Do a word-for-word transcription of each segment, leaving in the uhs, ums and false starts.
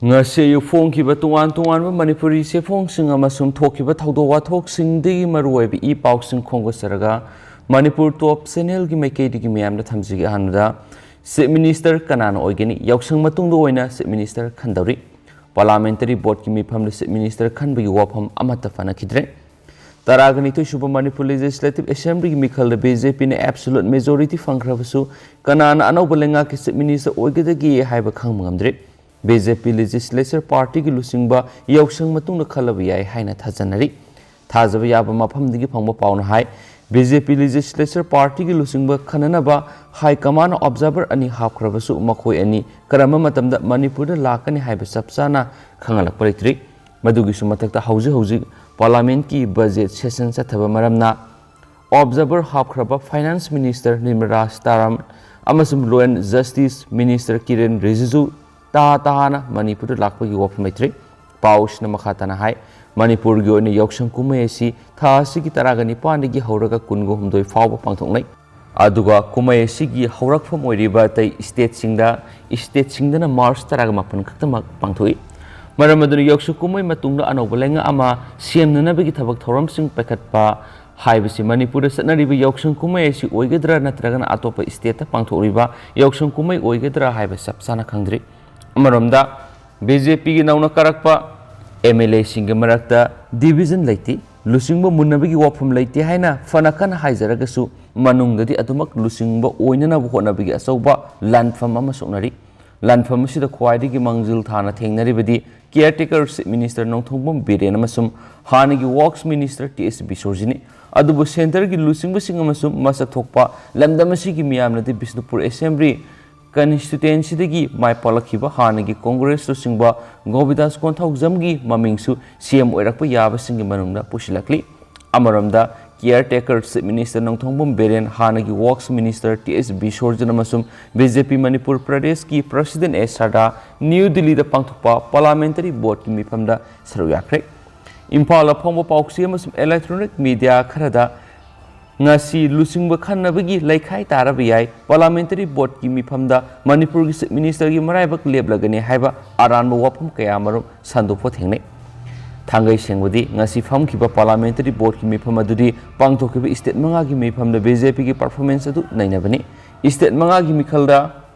ꯉꯁꯤ ꯑꯌꯨꯛ ꯐꯣꯡꯈꯤꯕ ꯇꯣꯉꯥꯟ ꯇꯣꯉꯥꯟꯕ ꯃꯅꯤꯄꯨꯔꯤ ꯆꯦꯐꯣꯡꯁꯤꯡ ꯑꯃꯁꯨꯡ ꯊꯣꯛꯈꯤꯕ ꯊꯧꯗꯣꯛ ꯋꯥꯊꯣꯛꯁꯤꯡꯗꯒꯤ ꯃꯔꯨꯑꯣꯏꯕ ꯏ ꯄꯥꯎꯁꯤꯡ ꯈꯣꯝꯒꯠꯆꯔꯒ ꯃꯅꯤꯄꯨꯔ ꯇꯣꯞ ꯆꯦꯅꯦꯜꯒꯤ ꯃꯥꯏꯀꯩꯗꯒꯤ ꯃꯌꯥꯝꯗ ꯊꯝꯖꯒꯦ꯫ ꯑꯍꯥꯟꯕꯗ, ꯆꯤꯐ ꯃꯤꯅꯤꯁꯇꯔ ꯀꯅꯥꯅ ꯑꯣꯏꯒꯅꯤ? ꯌꯥꯎꯁꯪ ꯃꯇꯨꯡꯗ ꯑꯣꯏꯅ ꯆꯤꯐ ꯃꯤꯅꯤꯁꯇꯔ ꯈꯟꯗꯧꯔꯤ꯫ ꯄꯥꯔꯂꯥꯃꯦꯟꯇꯔꯤ ꯕꯣꯔꯗꯀꯤ ꯃꯤꯐꯝꯗ ꯆꯤꯐ ꯃꯤꯅꯤꯁꯇꯔ ꯈꯟꯕꯒꯤ ꯋꯥꯐꯝ ꯑꯃꯠꯇ ꯐꯅꯈꯤꯗ꯭ꯔꯦ꯫ ꯇꯔꯥꯒ ꯅꯤꯊꯣꯏ ꯁꯨꯕ ꯃꯅꯤꯄꯨꯔ ꯂꯦꯖꯤꯁꯂꯦꯇꯤꯚ ꯑꯦꯁꯦꯝꯕ꯭ꯂꯤꯒꯤ ꯃꯤꯈꯜꯗ ꯕꯤ ꯖꯦ ꯄꯤꯅ ꯑꯦꯕꯁꯣꯂꯨꯠ ꯃꯦꯖꯣꯔꯤꯇꯤ ꯐꯪꯈ꯭ꯔꯕꯁꯨ ꯀꯅꯥꯅ ꯑꯅꯧꯕ ꯂꯩꯉꯥꯛꯀꯤ ꯆꯤꯐ ꯃꯤꯅꯤꯁꯇꯔ ꯑꯣꯏꯒꯗꯒꯦ ꯍꯥꯏꯕ ꯈꯪꯕ ꯉꯝꯗ꯭ꯔꯤ꯫ ꯕꯤ ꯖꯦ ꯄꯤ ꯂꯦꯖꯤꯁꯂꯦꯆꯔ ꯄꯥꯔꯇꯤꯒꯤ ꯂꯨꯆꯤꯡꯕ ꯌꯥꯎꯁꯪ ꯃꯇꯨꯡꯗ ꯈꯜꯂꯕ ꯌꯥꯏ ꯍꯥꯏꯅ ꯊꯥꯖꯅꯔꯤ꯫ ꯊꯥꯖꯕ ꯌꯥꯕ ꯃꯐꯝꯗꯒꯤ ꯐꯪꯕ ꯄꯥꯎꯅ ꯍꯥꯏ, ꯕꯤ ꯖꯦ ꯄꯤ ꯂꯦꯖꯤꯁꯂꯦꯆꯔ ꯄꯥꯔꯇꯤꯒꯤ ꯂꯨꯆꯤꯡꯕ ꯈꯟꯅꯅꯕ ꯍꯥꯏ ꯀꯃꯥꯟꯅ ꯑꯣꯕꯖꯥꯔꯚꯔ ꯑꯅꯤ ꯍꯥꯞꯈ꯭ꯔꯕꯁꯨ ꯃꯈꯣꯏ ꯑꯅꯤ ꯀꯔꯝꯕ ꯃꯇꯝꯗ ꯃꯅꯤꯄꯨꯔꯗ ꯂꯥꯛꯀꯅꯤ ꯍꯥꯏꯕ ꯆꯞ ꯆꯥꯅ ꯈꯪꯍꯜꯂꯛꯄ ꯂꯩꯇ꯭ꯔꯤ꯫ ꯃꯗꯨꯒꯤꯁꯨ ꯃꯊꯛꯇ ꯍꯧꯖꯤꯛ ꯍꯧꯖꯤꯛ ꯄꯥꯔꯂꯥꯃꯦꯟꯠꯀꯤ ꯕꯖꯦꯠ ꯁꯦꯁꯟ ꯆꯠꯊꯕ ꯃꯔꯝꯅ ꯑꯣꯕꯖꯥꯔꯚꯔ ꯍꯥꯞꯈ꯭ꯔꯕ ꯐꯥꯏꯅꯥꯟꯁ ꯃꯤꯅꯤꯁꯇꯔ ꯅꯤꯔꯃꯂꯥ ꯁꯤꯇꯥꯔꯥꯃꯟ ꯑꯃꯁꯨꯡ law and justice minister Kiren Rijiju ꯇꯍꯥ ꯇꯍꯥꯅ ꯃꯅꯤꯄꯨꯔꯗ ꯂꯥꯛꯄꯒꯤ ꯋꯥꯐꯝ ꯂꯩꯇ꯭ꯔꯤ꯫ ꯄꯥꯎꯁꯤꯅ ꯃꯈꯥ ꯇꯥꯅ ꯍꯥꯏ, ꯃꯅꯤꯄꯨꯔꯒꯤ ꯑꯣꯏꯅ ꯌꯥꯎꯁꯪ ꯀꯨꯝꯍꯩ ꯑꯁꯤ ꯊꯥ ꯑꯁꯤꯒꯤ ꯇꯔꯥꯒ ꯅꯤꯄꯥꯟꯗꯒꯤ ꯍꯧꯔꯒ ꯀꯨꯟꯒ ꯍꯨꯝꯗꯣꯏ ꯐꯥꯎꯕ ꯄꯥꯡꯊꯣꯛꯅꯩ꯫ ꯑꯗꯨꯒ ꯀꯨꯝꯍꯩ ꯑꯁꯤꯒꯤ ꯍꯧꯔꯛꯐꯝ ꯑꯣꯏꯔꯤꯕ ꯑꯇꯩ ꯁ꯭ꯇꯦꯠꯁꯤꯡꯗ, ꯁ꯭ꯇꯦꯠꯁꯤꯡꯗꯅ ꯃꯥꯔꯆ ꯇꯔꯥꯒ ꯃꯥꯄꯟ ꯈꯛꯇꯃꯛ ꯄꯥꯡꯊꯣꯛꯏ꯫ ꯃꯔꯝ ꯑꯗꯨꯅ ꯌꯥꯎꯁꯪ ꯀꯨꯝꯍꯩ ꯃꯇꯨꯡꯗ ꯑꯅꯧꯕ ꯂꯩꯉꯥꯛ ꯑꯃ ꯁꯦꯝꯅꯅꯕꯒꯤ ꯊꯕꯛ ꯊꯧꯔꯝꯁꯤꯡ ꯄꯥꯏꯈꯠꯄ ꯍꯥꯏꯕꯁꯤ ꯃꯅꯤꯄꯨꯔꯗ ꯆꯠꯅꯔꯤꯕ ꯌꯥꯎꯁꯪ ꯀꯨꯝꯍꯩ ꯑꯁꯤ ꯑꯣꯏꯒꯗ꯭ꯔꯥ ꯅꯠꯇ꯭ꯔꯒꯅ ꯑꯇꯣꯞꯄ ꯁ꯭ꯇꯦꯠꯇ ꯄꯥꯡꯊꯣꯛꯂꯤꯕ ꯌꯥꯎꯁꯪ ꯀꯨꯝꯍꯩ ꯑꯣꯏꯒꯗ꯭ꯔꯥ ꯍꯥꯏꯕ ꯆꯞ ꯆꯥꯅ ꯈꯪꯗ꯭ꯔꯤ꯫ ꯑꯃꯔꯣꯝꯗ, ꯕꯤ ꯖꯦ ꯄꯤꯒꯤ ꯅꯧꯅ ꯀꯥꯔꯛꯄ ꯑꯦꯝ ꯑꯦꯜ ꯑꯦꯁꯤꯡꯒꯤ ꯃꯔꯛꯇ ꯗꯤꯚꯤꯖꯟ ꯂꯩꯇꯦ, ꯂꯨꯆꯤꯡꯕ ꯃꯨꯟꯅꯕꯒꯤ ꯋꯥꯐꯝ ꯂꯩꯇꯦ ꯍꯥꯏꯅ ꯐꯅ ꯀꯟꯅ ꯍꯥꯏꯖꯔꯒꯁꯨ, ꯃꯅꯨꯡꯗꯗꯤ ꯑꯗꯨꯃꯛ ꯂꯨꯆꯤꯡꯕ ꯑꯣꯏꯅꯅꯕ ꯍꯣꯠꯅꯕꯒꯤ ꯑꯆꯧꯕ ꯂꯥꯟꯐꯝ ꯑꯃ ꯁꯣꯛꯅꯔꯤ꯫ ꯂꯥꯟꯐꯝ ꯑꯁꯤꯗ ꯈ꯭ꯋꯥꯏꯗꯒꯤ ꯃꯥꯡꯖꯤꯜ ꯊꯥꯅ ꯊꯦꯡꯅꯔꯤꯕꯗꯤ ꯀꯤꯌꯔ ꯇꯦꯀꯔ ꯆꯤꯐ ꯃꯤꯅꯤꯁꯇꯔ ꯅꯣꯡꯊꯣꯝꯕꯝ ꯕꯤꯔꯦꯟ ꯑꯃꯁꯨꯡ ꯍꯥꯟꯅꯒꯤ ꯋꯥꯔꯛꯁ ꯃꯤꯅꯤꯁꯇꯔ ꯇꯤ ꯑꯦꯁ ꯕꯤꯁꯣꯔꯖꯤꯅꯤ꯫ ꯑꯗꯨꯕꯨ ꯁꯦꯟꯇꯔꯒꯤ ꯂꯨꯆꯤꯡꯕꯁꯤꯡ ꯑꯃꯁꯨꯡ ꯃꯁꯛ ꯊꯣꯛꯄ ꯂꯝꯗꯝ ꯑꯁꯤꯒꯤ ꯃꯤꯌꯥꯝꯅꯗꯤ ꯕꯤꯁꯅꯨꯄꯨꯔ ꯑꯦꯁꯦꯝꯕ꯭ꯂꯤ ꯀꯟꯁꯇꯤꯇ꯭ꯋꯦꯟꯁꯤꯗꯒꯤ ꯃꯥꯏ ꯄꯥꯛꯂꯛꯈꯤꯕ ꯍꯥꯟꯅꯒꯤ ꯀꯣꯡꯒ꯭ꯔꯦꯁ ꯂꯨꯆꯤꯡꯕ ꯒꯣꯕꯤꯟꯗꯥꯁ ꯀꯣꯟꯊꯧꯖꯝꯒꯤ ꯃꯃꯤꯡꯁꯨ ꯁꯤ ꯑꯦꯝ ꯑꯣꯏꯔꯛꯄ ꯌꯥꯕꯁꯤꯡꯒꯤ ꯃꯅꯨꯡꯗ ꯄꯨꯁꯤꯜꯂꯛꯂꯤ꯫ ꯑꯃꯔꯣꯝꯗ, ꯀꯤꯌꯔ ꯇꯦꯀꯔ ꯆꯤꯐ ꯃꯤꯅꯤꯁꯇꯔ ꯅꯣꯡꯊꯣꯝꯕꯝ ꯕꯤꯔꯦꯟ, ꯍꯥꯟꯅꯒꯤ ꯋꯥꯔꯛꯁ ꯃꯤꯅꯤꯁꯇꯔ ꯇꯤ ꯑꯦꯁ ꯕꯤꯁꯣꯔꯖꯟ ꯑꯃꯁꯨꯡ ꯕꯤ ꯖꯦ ꯄꯤ ꯃꯅꯤꯄꯨꯔ ꯄ꯭ꯔꯗꯦꯁꯀꯤ ꯄ꯭ꯔꯁꯤꯗꯦꯟ ꯑꯦꯁ ꯁꯥꯔꯗꯥ ꯅ꯭ꯌꯨ ꯗꯤꯜꯂꯤꯗ ꯄꯥꯡꯊꯣꯛꯄ ꯄꯥꯔꯂꯥꯃꯦꯟꯇꯔꯤ ꯕꯣꯔꯗꯀꯤ ꯃꯤꯐꯝꯗ ꯁꯔꯨꯛ ꯌꯥꯈ꯭ꯔꯦ꯫ ꯏꯝꯐꯥꯜꯗ ꯐꯣꯡꯕ ꯄꯥꯎꯆꯦ ꯑꯃꯁꯨꯡ ꯏꯂꯦꯛꯇ꯭ꯔꯣꯅꯤꯛ ꯃꯤꯗꯤꯌꯥ ꯈꯔꯗ ꯉꯁꯤ ꯂꯨꯆꯤꯡꯕ ꯈꯟꯅꯕꯒꯤ ꯂꯩꯈꯥꯏ ꯇꯥꯔꯕ ꯌꯥꯏ꯫ ꯄꯥꯔꯂꯥꯃꯦꯟꯇꯔꯤ ꯕꯣꯔꯗꯀꯤ ꯃꯤꯐꯝꯗ ꯃꯅꯤꯄꯨꯔꯒꯤ ꯆꯤꯐ ꯃꯤꯅꯤꯁꯇꯔꯒꯤ ꯃꯔꯥꯏꯕꯛ ꯂꯦꯞꯂꯒꯅꯤ ꯍꯥꯏꯕ ꯑꯔꯥꯟꯕ ꯋꯥꯐꯝ ꯀꯌꯥ ꯑꯃꯔꯣꯝ ꯁꯟꯗꯣꯛꯄ ꯊꯦꯡꯅꯩ꯫ ꯊꯥꯡꯒꯩ ꯁꯦꯡꯕꯗꯤ ꯉꯁꯤ ꯐꯝꯈꯤꯕ ꯄꯥꯔꯂꯥꯃꯦꯟꯇꯔꯤ ꯕꯣꯔꯗꯀꯤ ꯃꯤꯐꯝ ꯑꯗꯨꯗꯤ ꯄꯥꯡꯊꯣꯛꯈꯤꯕ ꯁ꯭ꯇꯦꯠ ꯃꯉꯥꯒꯤ ꯃꯤꯐꯝꯗ ꯕꯤ ꯖꯦ ꯄꯤꯒꯤ ꯄꯔꯐꯣꯔꯃꯦꯟꯁ ꯑꯗꯨ ꯅꯩꯅꯕꯅꯤ꯫ ꯁ꯭ꯇꯦꯠ ꯃꯉꯥꯒꯤ ꯃꯤꯈꯜꯗ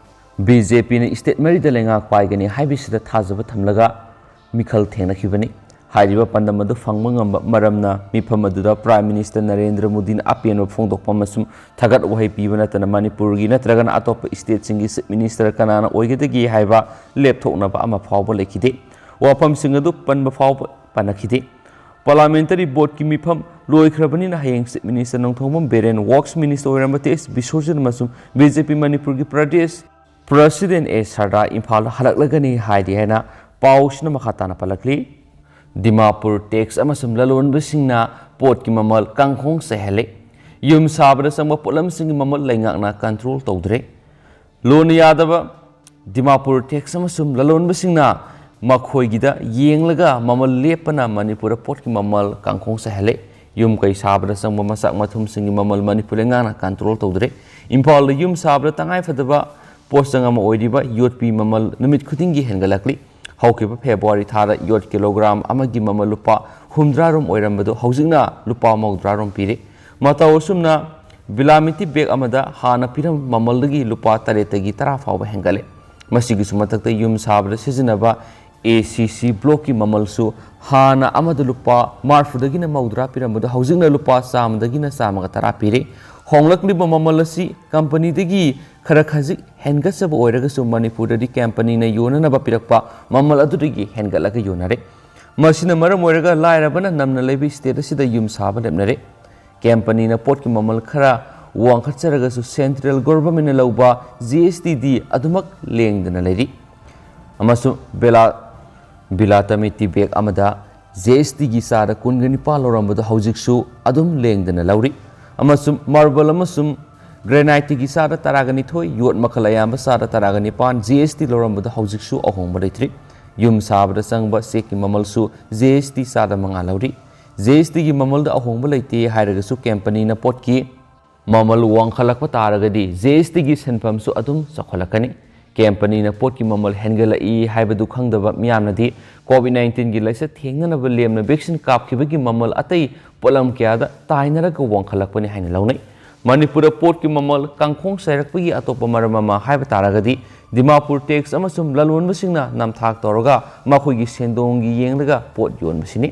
ꯕꯤ ꯖꯦ ꯄꯤꯅ ꯁ꯭ꯇꯦꯠ ꯃꯔꯤꯗ ꯂꯩꯉꯥꯛ ꯄꯥꯏꯒꯅꯤ ꯍꯥꯏꯕꯁꯤꯗ ꯊꯥꯖꯕ ꯊꯝꯂꯒ ꯃꯤꯈꯜ ꯊꯦꯡꯅꯈꯤꯕꯅꯤ꯫ ꯍꯥꯏꯔꯤꯕ ꯄꯥꯟꯗꯝ ꯑꯗꯨ ꯐꯪꯕ ꯉꯝꯕ ꯃꯔꯝꯅ ꯃꯤꯐꯝ ꯑꯗꯨꯗ ꯄ꯭ꯔꯥꯏꯝ ꯃꯤꯅꯤꯁꯇꯔ ꯅꯔꯦꯟꯗ꯭ꯔ ꯃꯣꯗꯤꯅ ꯑꯄꯦꯟꯕ ꯐꯣꯡꯗꯣꯛꯄ ꯑꯃꯁꯨꯡ ꯊꯥꯒꯠ ꯋꯥꯍꯩ ꯄꯤꯕ ꯅꯠꯇꯅ ꯃꯅꯤꯄꯨꯔꯒꯤ ꯅꯠꯇ꯭ꯔꯒꯅ ꯑꯇꯣꯞꯄ ꯁ꯭ꯇꯦꯠꯁꯤꯡꯒꯤ ꯆꯤꯐ ꯃꯤꯅꯤꯁꯇꯔ ꯀꯅꯥꯅ ꯑꯣꯏꯒꯗꯒꯦ ꯍꯥꯏꯕ ꯂꯦꯞꯊꯣꯛꯅꯕ ꯑꯃ ꯐꯥꯎꯕ ꯂꯩꯈꯤꯗꯦ꯫ ꯋꯥꯐꯝꯁꯤꯡ ꯑꯗꯨ ꯄꯟꯕ ꯐꯥꯎꯕ ꯄꯟꯅꯈꯤꯗꯦ꯫ ꯄꯥꯔꯂꯥꯃꯦꯟꯇꯔꯤ ꯕꯣꯔꯗꯀꯤ ꯃꯤꯐꯝ ꯂꯣꯏꯈ꯭ꯔꯕꯅꯤꯅ ꯍꯌꯦꯡ chief minister Nongthombam Biren, works minister ꯑꯣꯏꯔꯝꯕ ꯇꯤ ꯑꯦꯁ ꯕꯤꯁ꯭ꯋꯖꯤꯠ ꯑꯃꯁꯨꯡ ꯕꯤ ꯖꯦ ꯄꯤ ꯃꯅꯤꯄꯨꯔꯒꯤ ꯄ꯭ꯔꯗꯦꯁ ꯄ꯭ꯔꯁꯤꯗꯦꯟ ꯑꯦ ꯁꯔꯗꯥ ꯏꯝꯐꯥꯜꯗ ꯍꯜꯂꯛꯂꯒꯅꯤ ꯍꯥꯏꯔꯤ ꯍꯥꯏꯅ ꯄꯥꯎꯁꯤꯅ ꯃꯈꯥ ꯇꯥꯅ ꯄꯜꯂꯛꯂꯤ꯫ ꯗꯤꯃꯥꯄꯨꯔ ꯇꯦꯛꯁ ꯑꯃꯁꯨꯡ ꯂꯂꯣꯟꯕꯁꯤꯡꯅ ꯄꯣꯠꯀꯤ ꯃꯃꯜ ꯀꯥꯡꯈꯣꯡ ꯆꯥꯏꯍꯜꯂꯤ꯫ ꯌꯨꯝ ꯁꯥꯕꯗ ꯆꯪꯕ ꯄꯣꯠꯂꯝꯁꯤꯡꯒꯤ ꯃꯃꯜ ꯂꯩꯉꯥꯛꯅ ꯀꯟꯇ꯭ꯔꯣꯜ ꯇꯧꯗ꯭ꯔꯦ꯫ ꯂꯣꯟꯅ ꯌꯥꯗꯕ ꯗꯤꯃꯥꯄꯨꯔ ꯇꯦꯛꯁ ꯑꯃꯁꯨꯡ ꯂꯂꯣꯟꯕꯁꯤꯡꯅ ꯃꯈꯣꯏꯒꯤꯗ ꯌꯦꯡꯂꯒ ꯃꯃꯜ ꯂꯦꯞꯄꯅ ꯃꯅꯤꯄꯨꯔꯗ ꯄꯣꯠꯀꯤ ꯃꯃꯜ ꯀꯥꯡꯈꯣꯡ ꯆꯥꯏꯍꯜꯂꯦ꯫ ꯌꯨꯝ ꯀꯩ ꯁꯥꯕꯗ ꯆꯪꯕ ꯃꯆꯥꯛ ꯃꯊꯨꯝꯁꯤꯡꯒꯤ ꯃꯃꯜ ꯃꯅꯤꯄꯨꯔ ꯂꯩꯉꯥꯛꯅ ꯀꯟꯇ꯭ꯔꯣꯜ ꯇꯧꯗ꯭ꯔꯦ꯫ ꯏꯝꯐꯥꯜꯗ ꯌꯨꯝ ꯁꯥꯕꯗ ꯇꯉꯥꯏꯐꯗꯕ ꯄꯣꯠꯆꯪ ꯑꯃ ꯑꯣꯏꯔꯤꯕ ꯌꯣꯠꯄꯤ ꯃꯃꯜ ꯅꯨꯃꯤꯠ ꯈꯨꯗꯤꯡꯒꯤ ꯍꯦꯟꯒꯠꯂꯛꯂꯤ꯫ ꯍꯧꯈꯤꯕ ꯐꯦꯕ꯭ꯔꯨꯋꯥꯔꯤ ꯊꯥꯗ ꯌꯣꯠ ꯀꯤꯂꯣꯒ꯭ꯔꯥꯝ ꯑꯃꯒꯤ ꯃꯃꯜ ꯂꯨꯄꯥ ꯍꯨꯝꯗ꯭ꯔꯥ ꯔꯣꯝ ꯑꯣꯏꯔꯝꯕꯗꯨ ꯍꯧꯖꯤꯛꯅ ꯂꯨꯄꯥ ꯃꯧꯗ꯭ꯔꯥ ꯔꯣꯝ ꯄꯤꯔꯦ꯫ ꯃꯇꯧ ꯑꯁꯨꯝꯅ ꯕꯤꯂꯥꯃꯤꯇꯤ ꯕꯦꯒ ꯑꯃꯗ ꯍꯥꯟꯅ ꯄꯤꯔꯝꯕ ꯃꯃꯜꯗꯒꯤ ꯂꯨꯄꯥ ꯇꯔꯦꯠꯇꯒꯤ ꯇꯔꯥ ꯐꯥꯎꯕ ꯍꯦꯟꯒꯠꯂꯦ꯫ ꯃꯁꯤꯒꯤꯁꯨ ꯃꯊꯛꯇ ꯌꯨꯝ ꯁꯥꯕꯗ ꯁꯤꯖꯤꯟꯅꯕ ꯑꯦ ꯁꯤ ꯁꯤ ꯕ꯭ꯂꯣꯛꯀꯤ ꯃꯃꯜꯁꯨ ꯍꯥꯟꯅ ꯑꯃꯗ ꯂꯨꯄꯥ ꯃꯔꯤꯐꯨꯗꯒꯤꯅ ꯃꯧꯗ꯭ꯔꯥ ꯄꯤꯔꯝꯕꯗꯨ ꯍꯧꯖꯤꯛꯅ ꯂꯨꯄꯥ ꯆꯥꯝꯃꯗꯒꯤꯅ ꯆꯥꯝꯃꯒ ꯇꯔꯥ ꯄꯤꯔꯦ꯫ ꯍꯣꯡꯂꯛꯂꯤꯕ ꯃꯃꯜ ꯑꯁꯤ ꯀꯝꯄꯅꯤꯗꯒꯤ ꯈꯔ ꯈꯖꯤꯛ ꯍꯦꯟꯒꯠꯆꯕ ꯑꯣꯏꯔꯒꯁꯨ ꯃꯅꯤꯄꯨꯔꯗꯗꯤ ꯀꯝꯄꯅꯤꯅ ꯌꯣꯟꯅꯅꯕ ꯄꯤꯔꯛꯄ ꯃꯃꯜ ꯑꯗꯨꯗꯒꯤ ꯍꯦꯟꯒꯠꯂꯒ ꯌꯣꯟꯅꯔꯦ꯫ ꯃꯁꯤꯅ ꯃꯔꯝ ꯑꯣꯏꯔꯒ ꯂꯥꯏꯔꯕꯅ ꯅꯝꯅ ꯂꯩꯕ ꯁ꯭ꯇꯦꯠ ꯑꯁꯤꯗ ꯌꯨꯝ ꯁꯥꯕ ꯂꯦꯞꯅꯔꯦ꯫ ꯀꯝꯄꯅꯤꯅ ꯄꯣꯠꯀꯤ ꯃꯃꯜ ꯈꯔ ꯋꯥꯡꯈꯠꯆꯔꯒꯁꯨ ꯁꯦꯟꯇ꯭ꯔꯦꯜ ꯒꯣꯚꯔꯟꯃꯦꯟꯠꯅ ꯂꯧꯕ ꯖꯤ ꯑꯦꯁ ꯇꯤꯗꯤ ꯑꯗꯨꯃꯛ ꯂꯦꯡꯗꯅ ꯂꯩꯔꯤ꯫ ꯑꯃꯁꯨꯡ ꯕꯦꯂꯥ, ꯕꯤꯂꯥꯇꯃꯤꯇꯤ ꯕꯦꯒ ꯑꯃꯗ ꯖꯤ ꯑꯦꯁ ꯇꯤꯒꯤ ꯆꯥꯗ ꯀꯨꯟꯒ ꯅꯤꯄꯥꯜ ꯂꯧꯔꯝꯕꯗꯨ ꯍꯧꯖꯤꯛꯁꯨ ꯑꯗꯨꯝ ꯂꯦꯡꯗꯅ ꯂꯧꯔꯤ꯫ ꯑꯃꯁꯨꯡ ꯃꯥꯔꯕꯜ ꯑꯃꯁꯨꯡ ꯒ꯭ꯔꯦꯅꯥꯏꯠꯇꯒꯤ ꯆꯥꯗ ꯇꯔꯥꯒ ꯅꯤꯊꯣꯏ, ꯌꯣꯠ ꯃꯈꯜ ꯑꯌꯥꯝꯕ ꯆꯥꯗ ꯇꯔꯥꯒ ꯅꯤꯄꯥꯜ ꯖꯤ ꯑꯦꯁ ꯇꯤ ꯂꯧꯔꯝꯕꯗꯨ ꯍꯧꯖꯤꯛꯁꯨ ꯑꯍꯣꯡꯕ ꯂꯩꯇ꯭ꯔꯤ꯫ ꯌꯨꯝ ꯁꯥꯕꯗ ꯆꯪꯕ ꯆꯦꯛꯀꯤ ꯃꯃꯜꯁꯨ ꯖꯤ ꯑꯦꯁ ꯇꯤ ꯆꯥꯗ ꯃꯉꯥ ꯂꯧꯔꯤ꯫ ꯖꯤ ꯑꯦꯁ ꯇꯤꯒꯤ ꯃꯃꯜꯗ ꯑꯍꯣꯡꯕ ꯂꯩꯇꯦ ꯍꯥꯏꯔꯒꯁꯨ, ꯀꯝꯄꯅꯤꯅ ꯄꯣꯠꯀꯤ ꯃꯃꯜ ꯋꯥꯡꯈꯠꯂꯛꯄ ꯇꯥꯔꯒꯗꯤ ꯖꯤ ꯑꯦꯁ ꯇꯤꯒꯤ ꯁꯦꯟꯐꯝꯁꯨ ꯑꯗꯨꯝ ꯆꯥꯎꯈꯠꯂꯛꯀꯅꯤ꯫ ꯀꯝꯄꯅꯤꯅ ꯄꯣꯠꯀꯤ ꯃꯃꯜ ꯍꯦꯟꯒꯠꯂꯛꯏ ꯍꯥꯏꯕꯗꯨ ꯈꯪꯗꯕ ꯃꯤꯌꯥꯝꯅꯗꯤ COVID nineteen ꯒꯤ ꯂꯥꯏꯆꯠ ꯊꯦꯡꯅꯅꯕ ꯂꯦꯝꯅ vaccine ꯀꯥꯞꯈꯤꯕꯒꯤ ꯃꯃꯜ ꯑꯇꯩ ꯄꯣꯠꯂꯝ ꯀꯌꯥꯗ ꯇꯥꯏꯅꯔꯒ ꯋꯥꯡꯈꯠꯂꯛꯄꯅꯤ ꯍꯥꯏꯅ ꯂꯧꯅꯩ꯫ ꯃꯅꯤꯄꯨꯔꯗ ꯄꯣꯠꯀꯤ ꯃꯃꯜ ꯀꯥꯡꯈꯣꯡ ꯆꯥꯏꯔꯛꯄꯒꯤ ꯑꯇꯣꯞꯄ ꯃꯔꯝ ꯑꯃ ꯍꯥꯏꯕ ꯇꯥꯔꯒꯗꯤ, ꯗꯤꯃꯥꯄꯨꯔ tax ꯑꯃꯁꯨꯡ ꯂꯂꯣꯟꯕꯁꯤꯡꯅ ꯅꯝꯊꯥꯛ ꯇꯧꯔꯒ ꯃꯈꯣꯏꯒꯤ ꯁꯦꯟꯗꯣꯡꯒꯤ ꯌꯦꯡꯂꯒ ꯄꯣꯠ ꯌꯣꯟꯕꯁꯤꯅꯤ꯫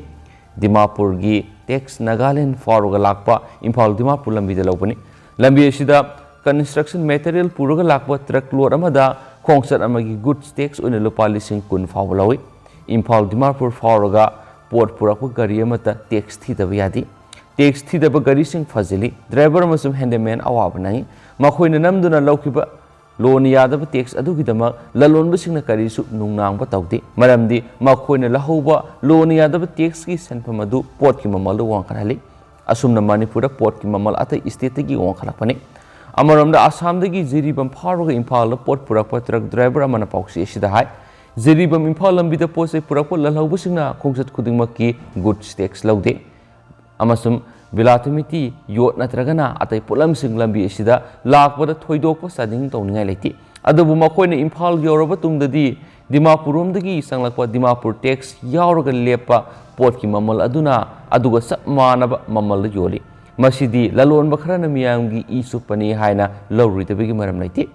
ꯗꯤꯃꯥꯄꯨꯔꯒꯤ tax ꯅꯥꯒꯥꯂꯦꯟ ꯐꯥꯎꯔꯒ ꯂꯥꯛꯄ ꯏꯝꯐꯥꯜ ꯗꯤꯃꯥꯄꯨꯔ ꯂꯝꯕꯤꯗ ꯂꯧꯕꯅꯤ꯫ ꯂꯝꯕꯤ ꯑꯁꯤꯗ construction material ꯄꯨꯔꯒ ꯂꯥꯛꯄ truck load ꯑꯃꯗ ꯈꯣꯡꯆꯠ ꯑꯃꯒꯤ goods tax ꯑꯣꯏꯅ ꯂꯨꯄꯥ ꯂꯤꯁꯤꯡ ꯀꯨꯟ ꯐꯥꯎꯕ ꯂꯧꯏ꯫ ꯏꯝꯐꯥꯜ ꯗꯤꯃꯥꯄꯨꯔ ꯐꯥꯎꯔꯒ ꯄꯣꯠ ꯄꯨꯔꯛꯄ ꯒꯥꯔꯤ ꯑꯃꯠꯇ tax ꯊꯤꯗꯕ ꯌꯥꯗꯦ꯫ Tax ꯊꯤꯗꯕ ꯒꯥꯔꯤꯁꯤꯡ ꯐꯥꯖꯤꯜꯂꯤ꯫ Driver ꯑꯃꯁꯨꯡ handyman ꯑꯋꯥꯕ ꯅꯪꯉꯤ꯫ ꯃꯈꯣꯏꯅ ꯅꯝꯗꯨꯅ ꯂꯧꯈꯤꯕ ꯂꯣꯅ ꯌꯥꯗꯕ tax ꯑꯗꯨꯒꯤꯗꯃꯛ ꯂꯂꯣꯟꯕꯁꯤꯡꯅ ꯀꯔꯤꯁꯨ ꯅꯨꯡꯅꯥꯡꯕ ꯇꯧꯗꯦ, ꯃꯔꯝꯗꯤ ꯃꯈꯣꯏꯅ ꯂꯧꯍꯧꯕ ꯂꯣꯅ ꯌꯥꯗꯕ tax ꯀꯤ ꯁꯦꯟꯐꯝ ꯑꯗꯨ ꯄꯣꯠꯀꯤ ꯃꯃꯜꯗ ꯋꯥꯡꯈꯠꯍꯜꯂꯤ꯫ ꯑꯁꯨꯝꯅ ꯃꯅꯤꯄꯨꯔꯗ ꯄꯣꯠꯀꯤ ꯃꯃꯜ ꯑꯇꯩ state ꯇꯒꯤ ꯋꯥꯡꯈꯠꯂꯛꯄꯅꯤ꯫ ꯑꯃꯔꯣꯝꯗ, ꯑꯁꯥꯝꯗꯒꯤ ꯖꯤꯔꯤꯕꯥꯝ ꯐꯥꯎꯔꯒ ꯏꯝꯐꯥꯜꯗ ꯄꯣꯠ ꯄꯨꯔꯛꯄ truck driver ꯑꯃꯅ ꯄꯥꯎꯆꯦ ꯑꯁꯤꯗ ꯍꯥꯏ, ꯖꯤꯔꯤꯕꯥꯝ ꯏꯝꯐꯥꯜ ꯂꯝꯕꯤꯗ ꯄꯣꯠ ꯆꯩ ꯄꯨꯔꯛꯄ ꯂꯜꯍꯧꯕꯁꯤꯡꯅ ꯈꯣꯡꯆꯠ ꯈꯨꯗꯤꯡꯃꯛꯀꯤ goods tax ꯂꯧꯗꯦ꯫ ꯑꯃꯁꯨꯡ ꯕꯤꯂꯥꯇꯨꯃꯤꯇꯤ ꯌꯣꯠ ꯅꯠꯇ꯭ꯔꯒꯅ ꯑꯇꯩ ꯄꯣꯠꯂꯝꯁꯤꯡ ꯂꯝꯕꯤ ꯑꯁꯤꯗ ꯂꯥꯛꯄꯗ ꯊꯣꯏꯗꯣꯛꯄ ꯆꯥꯗꯤꯡ ꯇꯧꯅꯤꯡꯉꯥꯏ ꯂꯩꯇꯦ꯫ ꯑꯗꯨꯕꯨ ꯃꯈꯣꯏꯅ ꯏꯝꯐꯥꯜ ꯌꯧꯔꯕ ꯇꯨꯡꯗꯗꯤ ꯗꯤꯃꯥꯄꯨꯔꯔꯣꯝꯗꯒꯤ ꯆꯪꯂꯛꯄ ꯗꯤꯃꯥꯄꯨꯔ tax ꯌꯥꯎꯔꯒ ꯂꯦꯞꯄ ꯄꯣꯠꯀꯤ ꯃꯃꯜ ꯑꯗꯨꯅ, ꯑꯗꯨꯒ ꯆꯞ ꯃꯥꯟꯅꯕ ꯃꯃꯜꯗ ꯌꯣꯜꯂꯤ꯫ ꯃꯁꯤꯗꯤ ꯂꯂꯣꯟꯕ ꯈꯔꯅ ꯃꯤꯌꯥꯝꯒꯤ ꯏ ꯆꯨꯞꯄꯅꯤ ꯍꯥꯏꯅ ꯂꯧꯔꯣꯏꯗꯕꯒꯤ ꯃꯔꯝ ꯂꯩꯇꯦ꯫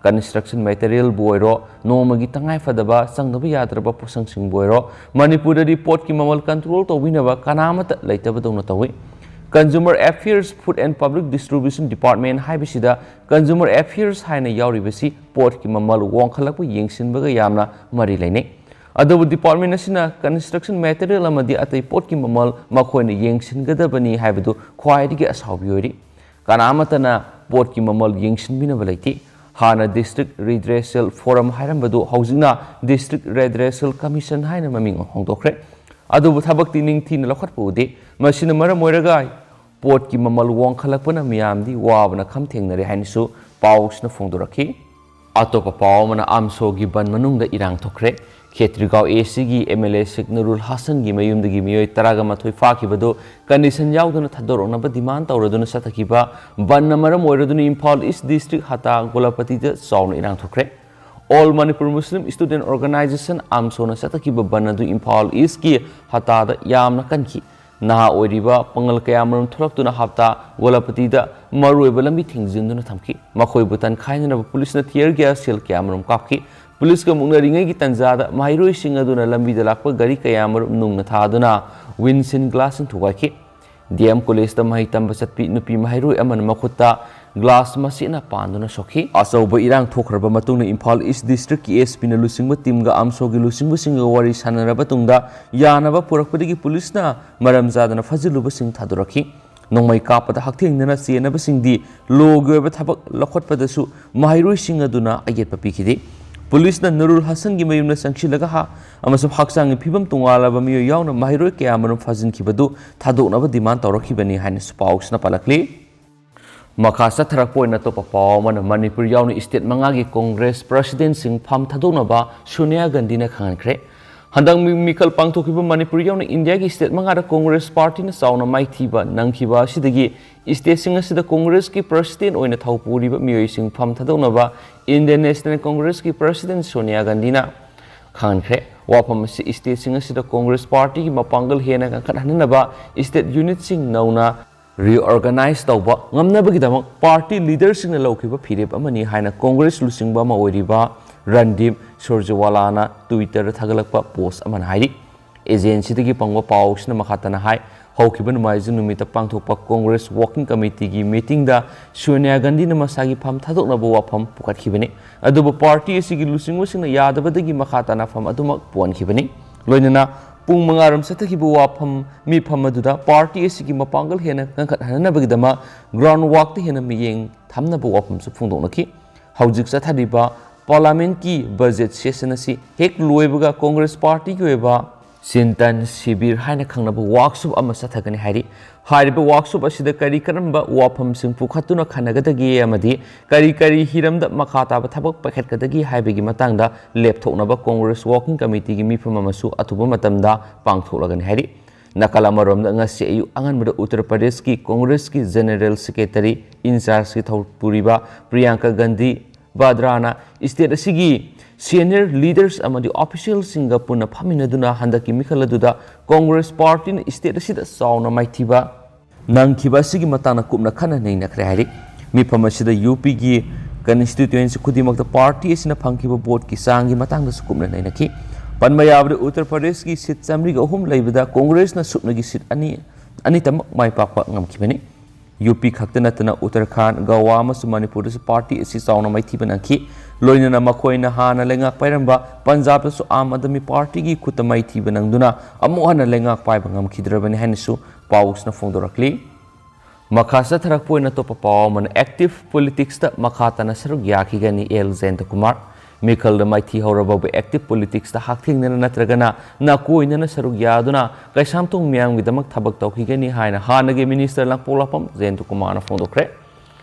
Construction material ꯕꯨ ꯑꯣꯏꯔꯣ, ꯅꯣꯡꯃꯒꯤ ꯇꯉꯥꯏꯐꯗꯕ ꯆꯪꯗꯕ ꯌꯥꯗ꯭ꯔꯕ ꯄꯣꯠꯁꯛꯁꯤꯡꯕꯨ ꯑꯣꯏꯔꯣ, ꯃꯅꯤꯄꯨꯔꯗꯗꯤ ꯄꯣꯠꯀꯤ ꯃꯃꯜ control ꯇꯧꯕꯤꯅꯕ ꯀꯅꯥꯃꯠꯇ ꯂꯩꯇꯕꯗꯧꯅ ꯇꯧꯏ꯫ Consumer Affairs, Food and Public Distribution Department ꯍꯥꯏꯕꯁꯤꯗ Consumer Affairs ꯍꯥꯏꯅ ꯌꯥꯎꯔꯤꯕꯁꯤ ꯄꯣꯠꯀꯤ ꯃꯃꯜ ꯋꯥꯡꯈꯠꯂꯛꯄ ꯌꯦꯡꯁꯤꯟꯕꯒ ꯌꯥꯝꯅ ꯃꯔꯤ ꯂꯩꯅꯩ꯫ ꯑꯗꯨꯕꯨ department ꯑꯁꯤꯅ construction material ꯑꯃꯗꯤ ꯑꯇꯩ ꯄꯣꯠꯀꯤ ꯃꯃꯜ ꯃꯈꯣꯏꯅ ꯌꯦꯡꯁꯤꯟꯒꯗꯕꯅꯤ ꯍꯥꯏꯕꯗꯨ ꯈ꯭ꯋꯥꯏꯗꯒꯤ ꯑꯁꯥꯎꯕꯤ ꯑꯣꯏꯔꯤ꯫ ꯀꯅꯥꯃꯠꯇꯅ ꯄꯣꯠꯀꯤ ꯃꯃꯜ ꯌꯦꯡꯁꯤꯟꯕꯤꯅꯕ ꯂꯩꯇꯦ꯫ ꯍꯥꯟꯅ District Redressal Forum ꯍꯥꯏꯔꯝꯕꯗꯨ ꯍꯧꯖꯤꯛꯅ District Redressal Commission ꯍꯥꯏꯅ ꯃꯃꯤꯡ ꯍꯣꯡꯗꯣꯛꯈ꯭ꯔꯦ꯫ ꯑꯗꯨꯕꯨ ꯊꯕꯛꯇꯤ ꯅꯤꯡꯊꯤꯅ ꯂꯧꯈꯠꯄ ꯎꯗꯦ꯫ ꯃꯁꯤꯅ ꯃꯔꯝ ꯑꯣꯏꯔꯒ ꯄꯣꯠꯀꯤ ꯃꯃꯜ ꯋꯥꯡꯈꯠꯂꯛꯄꯅ ꯃꯤꯌꯥꯝꯗꯤ ꯋꯥꯕꯅ ꯈꯝ ꯊꯦꯡꯅꯔꯦ ꯍꯥꯏꯅꯁꯨ ꯄꯥꯎꯁꯤꯅ ꯐꯣꯡꯗꯣꯔꯛꯈꯤ꯫ ꯑꯇꯣꯞꯄ ꯄꯥꯎ ꯑꯃꯅ, ꯑꯥꯝꯁꯣꯒꯤ ꯕꯟ ꯃꯅꯨꯡꯗ ꯏꯔꯥꯡ ꯊꯣꯛꯈ꯭ꯔꯦ꯫ ꯈꯦꯇ꯭ꯔꯤꯒꯥꯎ ꯑꯦ ꯁꯤꯒꯤ ꯑꯦꯝ ꯑꯦꯜ ꯑꯦ ꯁꯦꯈ ꯅꯨꯔꯨꯜ ꯍꯥꯁꯟꯒꯤ ꯃꯌꯨꯝꯗꯒꯤ ꯃꯤꯑꯣꯏ ꯇꯔꯥꯒ ꯃꯥꯊꯣꯏ ꯐꯥꯈꯤꯕꯗꯨ ꯀꯟꯗꯤꯁꯟ ꯌꯥꯎꯗꯅ ꯊꯥꯗꯣꯔꯛꯅꯕ ꯗꯤꯃꯥꯟ ꯇꯧꯔꯗꯨꯅ ꯆꯠꯊꯈꯤꯕ ꯕꯟꯅ ꯃꯔꯝ ꯑꯣꯏꯔꯗꯨꯅ ꯏꯝꯐꯥꯜ ꯏꯁ ꯗꯤꯁꯇ꯭ꯔꯤꯛ ꯍꯇꯥ ꯒꯣꯂꯥꯄꯇꯤꯗ ꯆꯥꯎꯅ ꯏꯔꯥꯡ ꯊꯣꯛꯈ꯭ꯔꯦ꯫ ꯑꯣꯜ ꯃꯅꯤꯄꯨꯔ ꯃꯨꯁꯂꯤꯝ ꯁ꯭ꯇꯨꯗꯦꯟꯠ ꯑꯣꯔꯒꯅꯥꯏꯖꯦꯁꯟ, ꯑꯥꯝꯁꯣꯅ ꯆꯠꯊꯈꯤꯕ ꯕꯟ ꯑꯗꯨ ꯏꯝꯐꯥꯜ ꯏꯁꯀꯤ ꯍꯇꯥꯗ ꯌꯥꯝꯅ ꯀꯟꯈꯤ꯫ ꯅꯍꯥ ꯑꯣꯏꯔꯤꯕ ꯄꯥꯡꯒꯜ ꯀꯌꯥꯃꯔꯨꯝ ꯊꯣꯛꯂꯛꯇꯨꯅ ꯍꯞꯇꯥ ꯒꯣꯂꯥꯄꯇꯤꯗ ꯃꯔꯨꯑꯣꯏꯕ ꯂꯝꯕꯤ ꯊꯤꯡꯖꯤꯟꯗꯨꯅ ꯊꯝꯈꯤ꯫ ꯃꯈꯣꯏꯕꯨ ꯇꯟꯈꯥꯏꯅꯅꯕ ꯄꯨꯂꯤꯁꯅ tear gas shell ꯀꯌꯥꯃꯔꯨꯝ ꯀꯥꯞꯈꯤ꯫ ꯄꯨꯂꯤꯁꯀ ꯃꯨꯛꯅꯔꯤꯉꯩꯒꯤ ꯇꯟꯖꯥꯗ ꯃꯍꯩꯔꯣꯏꯁꯤꯡ ꯑꯗꯨꯅ ꯂꯝꯕꯤꯗ ꯂꯥꯛꯄ ꯒꯥꯔꯤ ꯀꯌꯥꯃꯔꯨꯝ ꯅꯨꯡꯅ ꯊꯥꯗꯨꯅ windshield glass ꯁꯤꯡ ꯊꯨꯒꯥꯏꯈꯤ꯫ ꯗꯤ ꯑꯦꯝ ꯀꯣꯂꯦꯖꯇ ꯃꯍꯩ ꯇꯝꯕ ꯆꯠꯄꯤ ꯅꯨꯄꯤ ꯃꯍꯩꯔꯣꯏ ꯑꯃꯅ ꯃꯈꯨꯠꯇ glass ꯃꯆꯦꯠꯅ ꯄꯥꯟꯗꯨꯅ ꯁꯣꯛꯈꯤ꯫ ꯑꯆꯧꯕ ꯏꯔꯥꯡ ꯊꯣꯛꯈ꯭ꯔꯕ ꯃꯇꯨꯡꯗ ꯏꯝꯐꯥꯜ ꯏꯁ ꯗꯤꯁꯇ꯭ꯔꯤꯛꯀꯤ ꯑꯦꯁ ꯄꯤꯅ ꯂꯨꯆꯤꯡꯕ ꯇꯤꯝꯒ ꯑꯥꯝꯁꯣꯒꯤ ꯂꯨꯆꯤꯡꯕꯁꯤꯡꯒ ꯋꯥꯔꯤ ꯁꯥꯟꯅꯔꯕ ꯇꯨꯡꯗ ꯌꯥꯅꯕ ꯄꯨꯔꯛꯄꯗꯒꯤ ꯄꯨꯂꯤꯁꯅ ꯃꯔꯝ ꯆꯥꯗꯅ ꯐꯥꯖꯤꯜꯂꯨꯕꯁꯤꯡ ꯊꯥꯗꯣꯔꯛꯈꯤ꯫ ꯅꯣꯡꯃꯩ ꯀꯥꯞꯄꯗ ꯍꯛꯊꯦꯡꯅꯅ ꯆꯦꯟꯅꯕꯁꯤꯡꯗꯤ ꯂꯣꯒꯤ ꯑꯣꯏꯕ ꯊꯕꯛ ꯂꯧꯈꯠꯄꯗꯁꯨ ꯃꯍꯩꯔꯣꯏꯁꯤꯡ ꯑꯗꯨꯅ ꯑꯌꯦꯠꯄ ꯄꯤꯈꯤꯗꯦ꯫ ꯄꯨꯂꯤꯁꯅ ꯅꯨꯔꯨꯜ ꯍꯁꯟꯒꯤ ꯃꯌꯨꯝꯗ ꯆꯪꯁꯤꯜꯂꯒ ꯍꯥ ꯑꯃꯁꯨꯡ ꯍꯛꯆꯥꯡꯒꯤ ꯐꯤꯕꯝ ꯇꯣꯉꯥꯜꯂꯕ ꯃꯤꯑꯣꯏ ꯌꯥꯎꯅ ꯃꯍꯩꯔꯣꯏ ꯀꯌꯥꯃꯔꯨꯝ ꯐꯥꯖꯤꯟꯈꯤꯕꯗꯨ ꯊꯥꯗꯣꯛꯅꯕ ꯗꯤꯃꯥꯟ ꯇꯧꯔꯛꯈꯤꯕꯅꯤ ꯍꯥꯏꯅꯁꯨ ꯄꯥꯎꯁꯤꯅ ꯄꯜꯂꯛꯂꯤ꯫ ꯃꯈꯥ ꯆꯠꯊꯔꯛꯄ ꯑꯣꯏꯅ ꯑꯇꯣꯞꯄ ꯄꯥꯎ ꯑꯃꯅ, ꯃꯅꯤꯄꯨꯔ ꯌꯥꯎꯅ ꯁ꯭ꯇꯦꯠ ꯃꯉꯥꯒꯤ ꯀꯣꯡꯒ꯭ꯔꯦꯁ ꯄ꯭ꯔꯁꯤꯗꯦꯟꯠꯁꯤꯡ ꯐꯝ ꯊꯥꯗꯣꯛꯅꯕ ꯁꯣꯅꯤꯌꯥ ꯒꯥꯟꯙꯤꯅ ꯈꯪꯍꯟꯈ꯭ꯔꯦ꯫ ꯍꯟꯗꯛ ꯃꯤ-, ꯃꯤꯈꯜ ꯄꯥꯡꯊꯣꯛꯈꯤꯕ ꯃꯅꯤꯄꯨꯔ ꯌꯥꯎꯅ ꯏꯟꯗꯤꯌꯥꯒꯤ ꯁ꯭ꯇꯦꯠ ꯃꯉꯥꯗ ꯀꯣꯡꯒ꯭ꯔꯦꯁ ꯄꯥꯔꯇꯤꯅ ꯆꯥꯎꯅ ꯃꯥꯏꯊꯤꯕ ꯅꯪꯈꯤꯕ ꯑꯁꯤꯗꯒꯤ ꯁ꯭ꯇꯦꯠꯁꯤꯡ ꯑꯁꯤꯗ ꯀꯣꯡꯒ꯭ꯔꯦꯁꯀꯤ ꯄ꯭ꯔꯁꯤꯗꯦꯟꯠ ꯑꯣꯏꯅ ꯊꯧ ꯄꯨꯔꯤꯕ ꯃꯤꯑꯣꯏꯁꯤꯡ ꯐꯝ ꯊꯥꯗꯣꯛꯅꯕ ꯏꯟꯗꯤꯌꯟ ꯅꯦꯁꯅꯦꯜ ꯀꯣꯡꯒ꯭ꯔꯦꯁꯀꯤ ꯄ꯭ꯔꯁꯤꯗꯦꯟꯠ ꯁꯣꯅꯤꯌꯥ ꯒꯥꯟꯙꯤꯅ ꯈꯪꯍꯟꯈ꯭ꯔꯦ꯫ ꯋꯥꯐꯝ ꯑꯁꯤ ꯁ꯭ꯇꯦꯠꯁꯤꯡ ꯑꯁꯤꯗ ꯀꯣꯡꯒ꯭ꯔꯦꯁ ꯄꯥꯔꯇꯤꯒꯤ ꯃꯄꯥꯡꯒꯜ ꯍꯦꯟꯅ ꯀꯟꯈꯠꯍꯟꯅꯕ ꯁ꯭ꯇꯦꯠ ꯌꯨꯅꯤꯠꯁꯤꯡ ꯅꯧꯅ reorganize ꯇꯧꯕ ꯉꯝꯅꯕꯒꯤꯗꯃꯛ ꯄꯥꯔꯇꯤ ꯂꯤꯗꯔꯁꯤꯡꯅ ꯂꯧꯈꯤꯕ ꯐꯤꯔꯦꯞ ꯑꯃꯅꯤ ꯍꯥꯏꯅ ꯀꯣꯡꯒ꯭ꯔꯦꯁ ꯂꯨꯆꯤꯡꯕ ꯑꯃ ꯑꯣꯏꯔꯤꯕ ꯔꯟꯗꯤꯞ ꯁꯨꯔꯖꯦꯋꯥꯂꯥꯅ Twitter ꯊꯥꯒꯠꯂꯛꯄ ꯄꯣꯁ ꯑꯃꯅ ꯍꯥꯏꯔꯤ꯫ ꯑꯦꯖꯦꯟꯁꯤꯗꯒꯤ ꯐꯪꯕ ꯄꯥꯎꯁꯤꯅ ꯃꯈꯥ ꯇꯥꯅ ꯍꯥꯏ, ꯍꯧꯈꯤꯕ ꯅꯣꯡꯃꯥꯏꯖꯤꯡ ꯅꯨꯃꯤꯠꯇ ꯄꯥꯡꯊꯣꯛꯄ ꯀꯣꯡꯒ꯭ꯔꯦꯁ ꯋꯥꯔꯀꯤꯡ ꯀꯃꯤꯇꯤꯒꯤ ꯃꯤꯇꯤꯡꯗ ꯁꯣꯅꯤꯌꯥ ꯒꯥꯟꯙꯤꯅ ꯃꯁꯥꯒꯤ ꯐꯝ ꯊꯥꯗꯣꯛꯅꯕ ꯋꯥꯐꯝ ꯄꯨꯈꯠꯈꯤꯕꯅꯤ꯫ ꯑꯗꯨꯕꯨ ꯄꯥꯔꯇꯤ ꯑꯁꯤꯒꯤ ꯂꯨꯆꯤꯡꯕꯁꯤꯡꯅ ꯌꯥꯗꯕꯗꯒꯤ ꯃꯈꯥ ꯇꯥꯅ ꯐꯝ ꯑꯗꯨꯃꯛ ꯄꯣꯟꯈꯤꯕꯅꯤ꯫ ꯂꯣꯏꯅꯅ ꯄꯨꯡ ꯃꯉꯥꯔꯣꯝ ꯆꯠꯊꯈꯤꯕ ꯋꯥꯐꯝ, ꯃꯤꯐꯝ ꯑꯗꯨꯗ ꯄꯥꯔꯇꯤ ꯑꯁꯤꯒꯤ ꯃꯄꯥꯡꯒꯜ ꯍꯦꯟꯅ ꯀꯟꯈꯠꯍꯟꯅꯕꯒꯤꯗꯃꯛ ground workꯇ ꯍꯦꯟꯅ ꯃꯤꯠꯌꯦꯡ ꯊꯝꯅꯕ ꯋꯥꯐꯝꯁꯨ ꯐꯣꯡꯗꯣꯛꯅꯈꯤ꯫ ꯍꯧꯖꯤꯛ ꯆꯠꯊꯔꯤꯕ ꯄꯥꯔꯂꯥꯃꯦꯟꯠꯀꯤ ꯕꯖꯦꯠ ꯁꯦꯁꯟ ꯑꯁꯤ ꯍꯦꯛ ꯂꯣꯏꯕꯒ ꯀꯣꯡꯒ꯭ꯔꯦꯁ ꯄꯥꯔꯇꯤꯒꯤ ꯑꯣꯏꯕ ꯆꯤꯟꯇꯟ ꯁꯤꯕꯤꯔ ꯍꯥꯏꯅ ꯈꯪꯅꯕ ꯋꯥꯛꯁꯣꯞ ꯑꯃ ꯆꯠꯊꯒꯅꯤ ꯍꯥꯏꯔꯤ꯫ ꯍꯥꯏꯔꯤꯕ ꯋꯥꯛꯁꯣꯞ ꯑꯁꯤꯗ ꯀꯔꯤ ꯀꯔꯝꯕ ꯋꯥꯐꯝꯁꯤꯡ ꯄꯨꯈꯠꯇꯨꯅ ꯈꯟꯅꯒꯗꯒꯦ ꯑꯃꯗꯤ ꯀꯔꯤ ꯀꯔꯤ ꯍꯤꯔꯝꯗ ꯃꯈꯥ ꯇꯥꯕ ꯊꯕꯛ ꯄꯥꯏꯈꯠꯀꯗꯒꯦ ꯍꯥꯏꯕꯒꯤ ꯃꯇꯥꯡꯗ ꯂꯦꯞꯊꯣꯛꯅꯕ ꯀꯣꯡꯒ꯭ꯔꯦꯁ ꯋꯥꯔꯀꯤꯡ ꯀꯃꯤꯇꯤꯒꯤ ꯃꯤꯐꯝ ꯑꯃꯁꯨ ꯑꯊꯨꯕ ꯃꯇꯝꯗ ꯄꯥꯡꯊꯣꯛꯂꯒꯅꯤ ꯍꯥꯏꯔꯤ꯫ ꯅꯥꯀꯜ ꯑꯃꯔꯣꯝꯗ, ꯉꯁꯤ ꯑꯌꯨꯛ ꯑꯉꯟꯕꯗ ꯎꯠꯇꯔ ꯄ꯭ꯔꯗꯦꯁꯀꯤ ꯀꯣꯡꯒ꯭ꯔꯦꯁꯀꯤ ꯖꯦꯅꯔꯦꯜ ꯁꯦꯀ꯭ꯔꯦꯇꯔꯤ ꯏꯟꯆꯥꯔꯖꯀꯤ ꯊꯧ ꯄꯨꯔꯤꯕ ꯄ꯭ꯔꯤꯌꯥꯡꯀꯥ ꯒꯥꯟꯙꯤ ꯕꯥꯗ꯭ꯔꯥꯅ ꯁ꯭ꯇꯦꯠ ꯑꯁꯤꯒꯤ ꯁꯦꯅꯤꯌꯔ ꯂꯤꯗꯔꯁ ꯑꯃꯗꯤ ꯑꯣꯐꯤꯁꯤꯌꯦꯜꯁꯤꯡꯒ ꯄꯨꯟꯅ ꯐꯝꯃꯤꯟꯅꯗꯨꯅ ꯍꯟꯗꯛꯀꯤ ꯃꯤꯈꯜ ꯑꯗꯨꯗ ꯀꯣꯡꯒ꯭ꯔꯦꯁ ꯄꯥꯔꯇꯤꯅ ꯁ꯭ꯇꯦꯠ ꯑꯁꯤꯗ ꯆꯥꯎꯅ ꯃꯥꯏꯊꯤꯕ ꯅꯪꯈꯤꯕ ꯑꯁꯤꯒꯤ ꯃꯇꯥꯡꯗ ꯀꯨꯞꯅ ꯈꯟꯅ ꯅꯩꯅꯈ꯭ꯔꯦ ꯍꯥꯏꯔꯤ꯫ ꯃꯤꯐꯝ ꯑꯁꯤꯗ ꯌꯨ ꯄꯤꯒꯤ ꯀꯟꯁꯇꯤꯇ꯭ꯋꯦꯟꯁꯤ ꯈꯨꯗꯤꯡꯃꯛꯇ ꯄꯥꯔꯇꯤ ꯑꯁꯤꯅ ꯐꯪꯈꯤꯕ ꯚꯣꯠꯀꯤ ꯆꯥꯡꯒꯤ ꯃꯇꯥꯡꯗꯁꯨ ꯀꯨꯞꯅ ꯅꯩꯅꯈꯤ꯫ ꯄꯟꯕ ꯌꯥꯕꯗ, ꯎꯠꯇꯔ ꯄ꯭ꯔꯗꯦꯁꯀꯤ ꯁꯤꯠ ꯆꯥꯃꯔꯤꯒ ꯑꯍꯨꯝ ꯂꯩꯕꯗ ꯀꯣꯡꯒ꯭ꯔꯦꯁꯅ ꯁꯨꯞꯅꯒꯤ ꯁꯤꯠ ꯑꯅꯤ, ꯑꯅꯤꯇꯃꯛ ꯃꯥꯏ ꯄꯥꯛꯄ ꯉꯝꯈꯤꯕꯅꯤ꯫ ꯌꯨ ꯄꯤ ꯈꯛꯇ ꯅꯠꯇꯅ ꯎꯠꯇꯔꯈꯥꯟꯗ, ꯒꯋꯥ ꯑꯃꯁꯨꯡ ꯃꯅꯤꯄꯨꯔꯗꯁꯨ ꯄꯥꯔꯇꯤ ꯑꯁꯤ ꯆꯥꯎꯅ ꯃꯥꯏꯊꯤꯕ ꯅꯪꯈꯤ꯫ ꯂꯣꯏꯅꯅ ꯃꯈꯣꯏꯅ ꯍꯥꯟꯅ ꯂꯩꯉꯥꯛ ꯄꯥꯏꯔꯝꯕ ꯄꯟꯖꯥꯕꯇꯁꯨ ꯑꯥꯝ ꯑꯥꯗꯃꯤ ꯄꯥꯔꯇꯤꯒꯤ ꯈꯨꯠꯇ ꯃꯥꯏꯊꯤꯕ ꯅꯪꯗꯨꯅ ꯑꯃꯨꯛ ꯍꯟꯅ ꯂꯩꯉꯥꯛ ꯄꯥꯏꯕ ꯉꯝꯈꯤꯗ꯭ꯔꯕꯅꯤ ꯍꯥꯏꯅꯁꯨ ꯄꯥꯎꯁꯤꯅ ꯐꯣꯡꯗꯣꯔꯛꯂꯤ꯫ ꯃꯈꯥ ꯆꯠꯊꯔꯛꯄ ꯑꯣꯏꯅ ꯑꯇꯣꯞꯄ ꯄꯥꯎ ꯑꯃꯅ, ꯑꯦꯛꯇꯤꯚ ꯄꯣꯂꯤꯇꯤꯛꯁꯇ ꯃꯈꯥ ꯇꯥꯅ ꯁꯔꯨꯛ ꯌꯥꯈꯤꯒꯅꯤ ꯑꯦꯜ ꯖꯌꯟꯇꯀꯨꯃꯥꯔ꯫ ꯃꯤꯈꯜꯗ ꯃꯥꯏꯊꯤ ꯍꯧꯔꯕꯕꯨ ꯑꯦꯛꯇꯤꯚ ꯄꯣꯂꯤꯇꯤꯛꯁꯇ ꯍꯛꯊꯦꯡꯅꯅ ꯅꯠꯇ꯭ꯔꯒꯅ ꯅꯥꯀꯣꯏꯅꯅ ꯁꯔꯨꯛ ꯌꯥꯗꯨꯅ ꯀꯩꯁꯥꯝꯊꯣꯡ ꯃꯤꯌꯥꯝꯒꯤꯗꯃꯛ ꯊꯕꯛ ꯇꯧꯈꯤꯒꯅꯤ ꯍꯥꯏꯅ ꯍꯥꯟꯅꯒꯤ ꯃꯤꯅꯤꯁꯇꯔ ꯂꯥꯡꯄꯣꯛꯂꯥꯛꯄꯝ ꯖꯌꯟꯇꯀꯨꯃꯥꯔꯅ ꯐꯣꯡꯗꯣꯛꯈ꯭ꯔꯦ꯫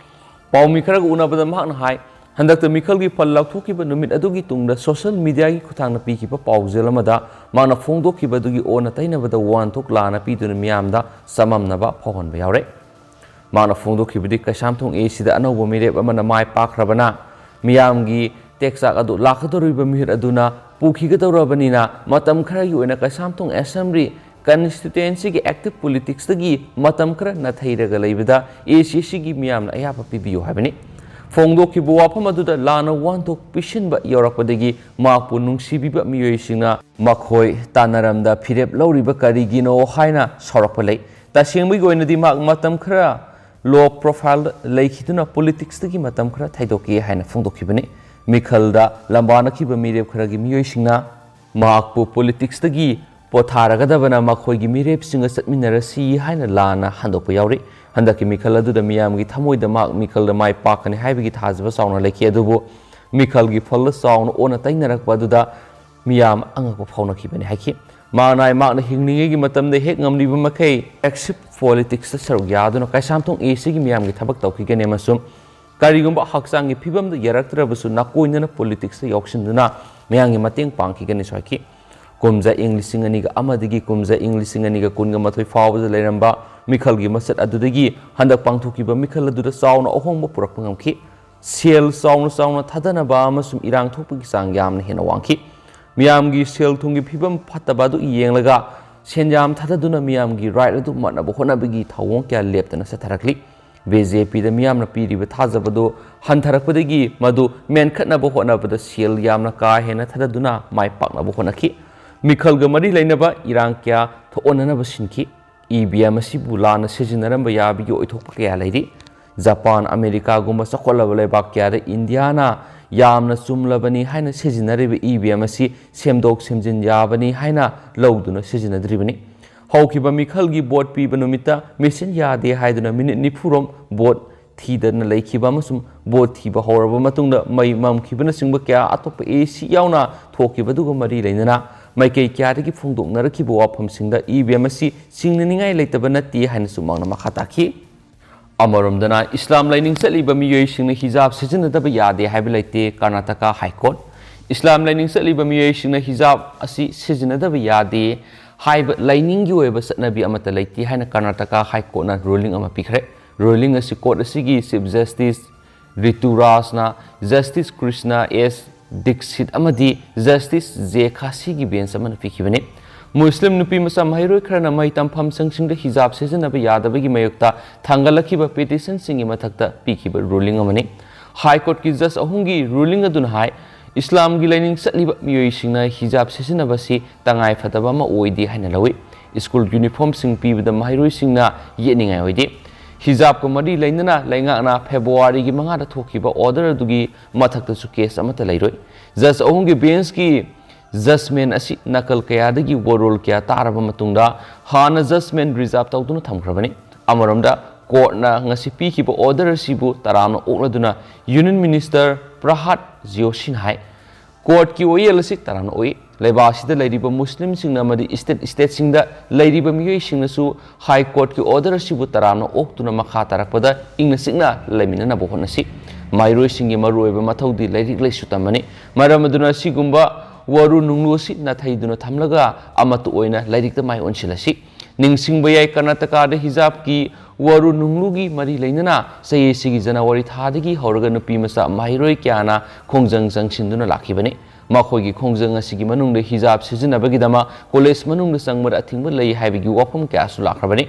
ꯄꯥꯎꯃꯤ ꯈꯔꯒ ꯎꯅꯕꯗ ꯃꯍꯥꯛꯅ ꯍꯥꯏ, ꯍꯟꯗꯛꯇ ꯃꯤꯈꯜꯒꯤ ꯐꯜ ꯂꯥꯎꯊꯣꯛꯈꯤꯕ ꯅꯨꯃꯤꯠ ꯑꯗꯨꯒꯤ ꯇꯨꯡꯗ ꯁꯣꯁꯤꯌꯦꯜ ꯃꯤꯗꯤꯌꯥꯒꯤ ꯈꯨꯠꯊꯥꯡꯗ ꯄꯤꯈꯤꯕ ꯄꯥꯎꯖꯦꯜ ꯑꯃꯗ ꯃꯍꯥꯛꯅ ꯐꯣꯡꯗꯣꯛꯈꯤꯕꯗꯨꯒꯤ ꯑꯣꯟꯅ ꯇꯩꯅꯕꯗ ꯋꯥꯍꯟꯊꯣꯛ ꯂꯥꯟꯅ ꯄꯤꯗꯨꯅ ꯃꯤꯌꯥꯝꯗ ꯆꯃꯝꯅꯕ ꯐꯥꯎꯍꯟꯕ ꯌꯥꯎꯔꯦ꯫ ꯃꯍꯥꯛꯅ ꯐꯣꯡꯗꯣꯛꯈꯤꯕꯗꯤ, ꯀꯩꯁꯥꯝꯊꯣꯡ ꯑꯦ ꯁꯤꯗ ꯑꯅꯧꯕ ꯃꯤꯔꯦꯞ ꯑꯃꯅ ꯃꯥꯏ ꯄꯥꯛꯈ꯭ꯔꯕꯅ ꯃꯤꯌꯥꯝꯒꯤ ꯇꯦꯛꯆꯥꯛ ꯑꯗꯨ ꯂꯥꯛꯀꯗꯧꯔꯤꯕ ꯃꯤꯍꯨꯠ ꯑꯗꯨꯅ ꯄꯨꯈꯤꯒꯗꯧꯔꯕꯅꯤꯅ ꯃꯇꯝ ꯈꯔꯒꯤ ꯑꯣꯏꯅ ꯀꯩꯁꯥꯝꯊꯣꯡ ꯑꯦꯁꯦꯝꯕ꯭ꯂꯤ ꯀꯟꯁꯇꯤꯇ꯭ꯋꯦꯟꯁꯤꯒꯤ ꯑꯦꯛꯇꯤꯚ ꯄꯣꯂꯤꯇꯤꯛꯁꯇꯒꯤ ꯃꯇꯝ ꯈꯔ ꯅꯥꯊꯩꯔꯒ ꯂꯩꯕꯗ ꯑꯦ ꯁꯤ ꯁꯤꯒꯤ ꯃꯤꯌꯥꯝꯅ ꯑꯌꯥꯕ ꯄꯤꯕꯤꯌꯨ ꯍꯥꯏꯕꯅꯤ꯫ ꯐꯣꯡꯗꯣꯛꯈꯤꯕ ꯋꯥꯐꯝ ꯑꯗꯨꯗ ꯂꯥꯟꯅ ꯋꯥꯍꯟꯊꯣꯛ ꯄꯤꯁꯤꯟꯕ ꯌꯥꯎꯔꯛꯄꯗꯒꯤ ꯃꯍꯥꯛꯄꯨ ꯅꯨꯡꯁꯤꯕꯤꯕ ꯃꯤꯑꯣꯏꯁꯤꯡꯅ ꯃꯈꯣꯏ ꯇꯥꯟꯅꯔꯝꯗ ꯐꯤꯔꯦꯞ ꯂꯧꯔꯤꯕ ꯀꯔꯤꯒꯤꯅꯣ ꯍꯥꯏꯅ ꯁꯥꯎꯔꯛꯄ ꯂꯩ꯫ ꯇꯁꯦꯡꯕꯒꯤ ꯑꯣꯏꯅꯗꯤ ꯃꯍꯥꯛ ꯃꯇꯝ ꯈꯔ ꯂꯣ ꯄ꯭ꯔꯣꯐꯥꯏꯜꯗ ꯂꯩꯈꯤꯗꯨꯅ ꯄꯣꯂꯤꯇꯤꯛꯁꯇꯒꯤ ꯃꯇꯝ ꯈꯔ ꯊꯩꯗꯣꯛꯈꯤ ꯍꯥꯏꯅ ꯐꯣꯡꯗꯣꯛꯈꯤꯕꯅꯤ꯫ ꯃꯤꯈꯜꯗ ꯂꯝꯕꯥꯅꯈꯤꯕ ꯃꯤꯔꯦꯞ ꯈꯔꯒꯤ ꯃꯤꯑꯣꯏꯁꯤꯡꯅ ꯃꯍꯥꯛꯄꯨ ꯄꯣꯂꯤꯇꯤꯛꯁꯇꯒꯤ ꯄꯣꯊꯥꯔꯒꯗꯕꯅ ꯃꯈꯣꯏꯒꯤ ꯃꯤꯔꯦꯞꯁꯤꯡꯒ ꯆꯠꯃꯤꯟꯅꯔꯁꯤ ꯍꯥꯏꯅ ꯂꯥꯟꯅ ꯍꯟꯗꯣꯛꯄ ꯌꯥꯎꯔꯤ꯫ ꯍꯟꯗꯛꯀꯤ ꯃꯤꯈꯜ ꯑꯗꯨꯗ ꯃꯤꯌꯥꯝꯒꯤ ꯊꯃꯣꯏꯗ ꯃꯍꯥꯛ ꯃꯤꯈꯜꯗ ꯃꯥꯏ ꯄꯥꯛꯀꯅꯤ ꯍꯥꯏꯕꯒꯤ ꯊꯥꯖꯕ ꯆꯥꯎꯅ ꯂꯩꯈꯤ, ꯑꯗꯨꯕꯨ ꯃꯤꯈꯜꯒꯤ ꯐꯜꯗ ꯆꯥꯎꯅ ꯑꯣꯟꯅ ꯇꯩꯅꯔꯛꯄ ꯑꯗꯨꯗ ꯃꯤꯌꯥꯝ ꯑꯉꯛꯄ ꯐꯥꯎꯅꯈꯤꯕꯅꯤ ꯍꯥꯏꯈꯤ꯫ ꯃꯥ ꯅꯥꯏ ꯃꯥꯛꯅ ꯍꯤꯡꯂꯤꯉꯩꯒꯤ ꯃꯇꯝꯗ ꯍꯦꯛ ꯉꯝꯂꯤꯕ ꯃꯈꯩ ꯑꯦꯛꯁꯤꯞ ꯄꯣꯂꯤꯇꯤꯛꯁꯇ ꯁꯔꯨꯛ ꯌꯥꯗꯨꯅ ꯀꯩꯁꯥꯝꯊꯣꯡ ꯑꯦ ꯁꯤꯒꯤ ꯃꯤꯌꯥꯝꯒꯤ ꯊꯕꯛ ꯇꯧꯈꯤꯒꯅꯤ ꯑꯃꯁꯨꯡ ꯀꯔꯤꯒꯨꯝꯕ ꯍꯛꯆꯥꯡꯒꯤ ꯐꯤꯕꯝꯗ ꯌꯥꯔꯛꯇ꯭ꯔꯕꯁꯨ ꯅꯥꯀꯣꯏꯅꯅ ꯄꯣꯂꯤꯇꯤꯛꯁꯇ ꯌꯥꯎꯁꯤꯟꯗꯨꯅ ꯃꯤꯌꯥꯝꯒꯤ ꯃꯇꯦꯡ ꯄꯥꯡꯈꯤꯒꯅꯤꯁꯨ ꯍꯥꯏꯈꯤ꯫ ꯀꯨꯝꯖꯥ ꯏꯪ ꯂꯤꯁꯤꯡ ꯑꯅꯤꯒ ꯑꯃꯗꯒꯤ ꯀꯨꯝꯖꯥ ꯏꯪ ꯂꯤꯁꯤꯡ ꯑꯅꯤꯒ ꯀꯨꯟꯒ ꯃꯥꯊꯣꯏ ꯐꯥꯎꯕꯗ ꯂꯩꯔꯝꯕ ꯃꯤꯈꯜꯒꯤ ꯃꯁꯛ ꯑꯗꯨꯗꯒꯤ ꯍꯟꯗꯛ ꯄꯥꯡꯊꯣꯛꯈꯤꯕ ꯃꯤꯈꯜ ꯑꯗꯨꯗ ꯆꯥꯎꯅ ꯑꯍꯣꯡꯕ ꯄꯨꯔꯛꯄ ꯉꯝꯈꯤ꯫ ꯁꯦꯜ ꯆꯥꯎꯅ ꯆꯥꯎꯅ ꯊꯥꯗꯅꯕ ꯑꯃꯁꯨꯡ ꯏꯔꯥꯡ ꯊꯣꯛꯄꯒꯤ ꯆꯥꯡ ꯌꯥꯝꯅ ꯍꯦꯟꯅ ꯋꯥꯡꯈꯤ꯫ ꯃꯤꯌꯥꯝꯒꯤ ꯁꯦꯜ ꯊꯨꯝꯒꯤ ꯐꯤꯕꯝ ꯐꯠꯇꯕ ꯑꯗꯨ ꯌꯦꯡꯂꯒ ꯁꯦꯟꯌꯥꯝ ꯊꯥꯗꯗꯨꯅ ꯃꯤꯌꯥꯝꯒꯤ ꯔꯥꯏꯠ ꯑꯗꯨ ꯃꯠꯅꯕ ꯍꯣꯠꯅꯕꯒꯤ ꯊꯧꯑꯣꯡ ꯀꯌꯥ ꯂꯦꯞꯇꯅ ꯆꯠꯊꯔꯛꯂꯤ꯫ ꯕꯤ ꯖꯦ ꯄꯤꯗ ꯃꯤꯌꯥꯝꯅ ꯄꯤꯔꯤꯕ ꯊꯥꯖꯕꯗꯨ ꯍꯟꯊꯔꯛꯄꯗꯒꯤ ꯃꯗꯨ ꯃꯦꯟꯈꯠꯅꯕ ꯍꯣꯠꯅꯕꯗ ꯁꯦꯜ ꯌꯥꯝꯅ ꯀꯥ ꯍꯦꯟꯅ ꯊꯥꯗꯗꯨꯅ ꯃꯥꯏ ꯄꯥꯛꯅꯕ ꯍꯣꯠꯅꯈꯤ꯫ ꯃꯤꯈꯜꯒ ꯃꯔꯤ ꯂꯩꯅꯕ ꯏꯔꯥꯡ ꯀꯌꯥ ꯊꯣꯛꯍꯟꯅꯅꯕ ꯁꯤꯟꯈꯤ꯫ ꯏ ꯚꯤ ꯑꯦꯝ ꯑꯁꯤꯕꯨ ꯂꯥꯟꯅ ꯁꯤꯖꯤꯟꯅꯔꯝꯕ ꯌꯥꯕꯒꯤ ꯑꯣꯏꯊꯣꯛꯄ ꯀꯌꯥ ꯂꯩꯔꯤ꯫ ꯖꯄꯥꯟ, ꯑꯃꯦꯔꯤꯀꯥꯒꯨꯝꯕ ꯆꯥꯎꯈꯠꯂꯕ ꯂꯩꯕꯥꯛ ꯀꯌꯥꯗ ꯏꯟꯗꯤꯌꯥꯅ ꯌꯥꯝꯅ ꯆꯨꯝꯂꯕꯅꯤ ꯍꯥꯏꯅ ꯁꯤꯖꯤꯟꯅꯔꯤꯕ ꯏ ꯚꯤ ꯑꯦꯝ ꯑꯁꯤ ꯁꯦꯝꯗꯣꯛ ꯁꯦꯝꯖꯤꯟ ꯌꯥꯕꯅꯤ ꯍꯥꯏꯅ ꯂꯧꯗꯨꯅ ꯁꯤꯖꯤꯟꯅꯗ꯭ꯔꯤꯕꯅꯤ꯫ ꯍꯧꯈꯤꯕ ꯃꯤꯈꯜꯒꯤ ꯚꯣꯠ ꯄꯤꯕ ꯅꯨꯃꯤꯠꯇ ꯃꯦꯆꯤꯟ ꯌꯥꯗꯦ ꯍꯥꯏꯗꯨꯅ ꯃꯤꯅꯤꯠ ꯅꯤꯐꯨ ꯔꯣꯝ ꯚꯣꯠ ꯊꯤꯗꯅ ꯂꯩꯈꯤꯕ ꯑꯃꯁꯨꯡ ꯚꯣꯠ ꯊꯤꯕ ꯍꯧꯔꯕ ꯃꯇꯨꯡꯗ ꯃꯩ ꯃꯝꯈꯤꯕꯅꯆꯤꯡꯕ ꯀꯌꯥ ꯑꯇꯣꯞꯄ ꯑꯦ ꯁꯤ ꯌꯥꯎꯅ ꯊꯣꯛꯈꯤꯕꯗꯨꯒ ꯃꯔꯤ ꯂꯩꯅꯅ ꯃꯥꯏꯀꯩ ꯀꯌꯥꯗꯒꯤ ꯐꯣꯡꯗꯣꯛꯅꯔꯛꯈꯤꯕ ꯋꯥꯐꯝꯁꯤꯡꯗ ꯏ ꯚꯤ ꯑꯦꯝ ꯑꯁꯤ ꯆꯤꯡꯅꯅꯤꯡꯉꯥꯏ ꯂꯩꯇꯕ ꯅꯠꯇꯦ ꯍꯥꯏꯅꯁꯨ ꯃꯍꯥꯛꯅ ꯃꯈꯥ ꯇꯥꯈꯤ꯫ ꯑꯃꯔꯣꯝꯗꯅ ꯏꯁꯂꯥꯝ ꯂꯥꯏꯅꯤꯡ ꯆꯠꯂꯤꯕ ꯃꯤꯑꯣꯏꯁꯤꯡꯅ ꯍꯤꯖꯥꯕ ꯁꯤꯖꯤꯟꯅꯗꯕ ꯌꯥꯗꯦ ꯍꯥꯏꯕ ꯂꯩꯇꯦ꯫ ꯀꯔꯅꯥꯇꯀꯥ ꯍꯥꯏ ꯀꯣꯔꯠ ꯏꯁꯂꯥꯝ ꯂꯥꯏꯅꯤꯡ ꯆꯠꯂꯤꯕ ꯃꯤꯑꯣꯏꯁꯤꯡꯅ ꯍꯤꯖꯥꯕ ꯑꯁꯤ ꯁꯤꯖꯤꯟꯅꯗꯕ ꯌꯥꯗꯦ ꯍꯥꯏꯕ ꯂꯥꯏꯅꯤꯡꯒꯤ ꯑꯣꯏꯕ ꯆꯠꯅꯕꯤ ꯑꯃꯠꯇ ꯂꯩꯇꯦ ꯍꯥꯏꯅ ꯀꯔꯅꯥꯇꯀꯥ ꯍꯥꯏ ꯀꯣꯔꯠꯅ ꯔꯨꯂꯤꯡ ꯑꯃ ꯄꯤꯈ꯭ꯔꯦ꯫ ꯔꯨꯂꯤꯡ ꯑꯁꯤ ꯀꯣꯔꯠ ꯑꯁꯤꯒꯤ ꯆꯤꯐ ꯖꯁꯇꯤꯁ ꯔꯤꯇꯨ ꯔꯥꯖꯅ ꯖꯁꯇꯤꯁ ꯀ꯭ꯔꯤꯁꯅ ꯑꯦꯁ ꯗꯤꯛꯁꯤꯠ ꯑꯃꯗꯤ ꯖꯁꯇꯤꯁ ꯖꯦ ꯈꯥꯁꯤꯒꯤ ꯕꯦꯟꯆ ꯑꯃꯅ ꯄꯤꯈꯤꯕꯅꯤ꯫ ꯃꯨꯁꯂꯤꯝ ꯅꯨꯄꯤ ꯃꯆꯥ ꯃꯍꯩꯔꯣꯏ ꯈꯔꯅ ꯃꯍꯩ ꯇꯝꯐꯝꯁꯪꯁꯤꯡꯗ ꯍꯤꯖꯥꯕ ꯁꯤꯖꯤꯟꯅꯕ ꯌꯥꯗꯕꯒꯤ ꯃꯥꯌꯣꯛꯇ ꯊꯥꯡꯒꯠꯂꯛꯈꯤꯕ ꯄꯤꯇꯤꯁꯟꯁꯤꯡꯒꯤ ꯃꯊꯛꯇ ꯄꯤꯈꯤꯕ ꯔꯨꯂꯤꯡ ꯑꯃꯅꯤ꯫ ꯍꯥꯏ ꯀꯣꯔꯠꯀꯤ ꯖꯁ ꯑꯍꯨꯝꯒꯤ ꯔꯨꯂꯤꯡ ꯑꯗꯨꯅ ꯍꯥꯏ, ꯏꯁꯂꯥꯝꯒꯤ ꯂꯥꯏꯅꯤꯡ ꯆꯠꯂꯤꯕ ꯃꯤꯑꯣꯏꯁꯤꯡꯅ ꯍꯤꯖꯥꯕ ꯁꯤꯖꯤꯟꯅꯕꯁꯤ ꯇꯉꯥꯏ ꯐꯗꯕ ꯑꯃ ꯑꯣꯏꯗꯦ ꯍꯥꯏꯅ ꯂꯧꯏ꯫ ꯁ꯭ꯀꯨꯜ ꯌꯨꯅꯤꯐꯣꯔꯝꯁꯤꯡ ꯄꯤꯕꯗ ꯃꯍꯩꯔꯣꯏꯁꯤꯡꯅ ꯌꯦꯠꯅꯤꯡꯉꯥꯏ ꯑꯣꯏꯗꯦ꯫ ꯍꯤꯖꯥꯕꯀ ꯃꯔꯤ ꯂꯩꯅꯅ ꯂꯩꯉꯥꯛꯅ ꯐꯦꯕ꯭ꯔꯨꯋꯥꯔꯤꯒꯤ ꯃꯉꯥꯗ ꯊꯣꯛꯈꯤꯕ ꯑꯣꯔꯗꯔ ꯑꯗꯨꯒꯤ ꯃꯊꯛꯇꯁꯨ ꯀꯦꯁ ꯑꯃꯠꯇ ꯂꯩꯔꯣꯏ꯫ ꯖꯁ ꯑꯍꯨꯝꯒꯤ ꯕꯦꯟꯆꯀꯤ ꯖꯖꯃꯦꯟ ꯑꯁꯤ ꯅꯥꯀꯜ ꯀꯌꯥꯗꯒꯤ ꯋꯥꯔꯣꯜ ꯀꯌꯥ ꯇꯥꯔꯕ ꯃꯇꯨꯡꯗ ꯍꯥꯟꯅ ꯖꯖꯃꯦꯟ ꯔꯤꯖꯥꯔꯚ ꯇꯧꯗꯨꯅ ꯊꯝꯈ꯭ꯔꯕꯅꯤ꯫ ꯑꯃꯔꯣꯝꯗ ꯀꯣꯔꯠꯅ ꯉꯁꯤ ꯄꯤꯈꯤꯕ ꯑꯣꯔꯗꯔ ꯑꯁꯤꯕꯨ ꯇꯔꯥꯝꯅ ꯑꯣꯛꯂꯗꯨꯅ ꯌꯨꯅꯤꯌꯟ ꯃꯤꯅꯤꯁꯇꯔ ꯄ꯭ꯔꯍꯥꯠ ꯖꯣꯁꯤꯅ ꯍꯥꯏ, ꯀꯣꯔꯠꯀꯤ ꯋꯥꯌꯦꯜ ꯑꯁꯤ ꯇꯔꯥꯝꯅ ꯑꯣꯛꯏ꯫ ꯂꯩꯕꯥꯛ ꯑꯁꯤꯗ ꯂꯩꯔꯤꯕ ꯃꯨꯁꯂꯤꯝꯁꯤꯡꯅ ꯑꯃꯗꯤ ꯁ꯭ꯇꯦꯠ ꯁ꯭ꯇꯦꯠꯁꯤꯡꯗ ꯂꯩꯔꯤꯕ ꯃꯤꯑꯣꯏꯁꯤꯡꯅꯁꯨ ꯍꯥꯏ ꯀꯣꯔꯠꯀꯤ ꯑꯣꯔꯗꯔ ꯑꯁꯤꯕꯨ ꯇꯔꯥꯝꯅ ꯑꯣꯛꯇꯨꯅ ꯃꯈꯥ ꯇꯥꯔꯛꯄꯗ ꯏꯪꯅ ꯆꯤꯛꯅ ꯂꯩꯃꯤꯟꯅꯅꯕ ꯍꯣꯠꯅꯁꯤ꯫ ꯃꯍꯩꯔꯣꯏꯁꯤꯡꯒꯤ ꯃꯔꯨꯑꯣꯏꯕ ꯃꯊꯧꯗꯤ ꯂꯥꯏꯔꯤꯛ ꯂꯥꯏꯁꯨ ꯇꯝꯕꯅꯤ꯫ ꯃꯔꯝ ꯑꯗꯨꯅ ꯑꯁꯤꯒꯨꯝꯕ ꯋꯥꯔꯨ ꯅꯨꯡꯂꯨ ꯑꯁꯤ ꯅꯥꯊꯩꯗꯨꯅ ꯊꯝꯂꯒ ꯑꯃꯠꯇ ꯑꯣꯏꯅ ꯂꯥꯏꯔꯤꯛꯇ ꯃꯥꯏ ꯑꯣꯟꯁꯤꯜꯂꯁꯤ꯫ ꯅꯤꯡꯁꯤꯡꯕ ꯌꯥꯏ, ꯀꯔꯅꯥꯇꯀꯥꯗ ꯍꯤꯖꯥꯕꯀꯤ ꯋꯥꯔꯨ ꯅꯨꯡꯂꯨꯒꯤ ꯃꯔꯤ ꯂꯩꯅꯅ ꯆꯍꯤ ꯑꯁꯤꯒꯤ ꯖꯅꯋꯥꯔꯤ ꯊꯥꯗꯒꯤ ꯍꯧꯔꯒ ꯅꯨꯄꯤ ꯃꯆꯥ ꯃꯍꯩꯔꯣꯏ ꯀꯌꯥꯅ ꯈꯣꯡꯖꯪ ꯆꯪꯁꯤꯟꯗꯨꯅ ꯂꯥꯛꯈꯤꯕꯅꯤ꯫ ꯃꯈꯣꯏꯒꯤ ꯈꯣꯡꯖꯪ ꯑꯁꯤꯒꯤ ꯃꯅꯨꯡꯗ ꯍꯤꯖꯥꯕ ꯁꯤꯖꯤꯟꯅꯕꯒꯤꯗꯃꯛ ꯀꯣꯂꯦꯖ ꯃꯅꯨꯡꯗ ꯆꯪꯕꯗ ꯑꯊꯤꯡꯕ ꯂꯩ ꯍꯥꯏꯕꯒꯤ ꯋꯥꯐꯝ ꯀꯌꯥꯁꯨ ꯂꯥꯛꯈ꯭ꯔꯕꯅꯤ꯫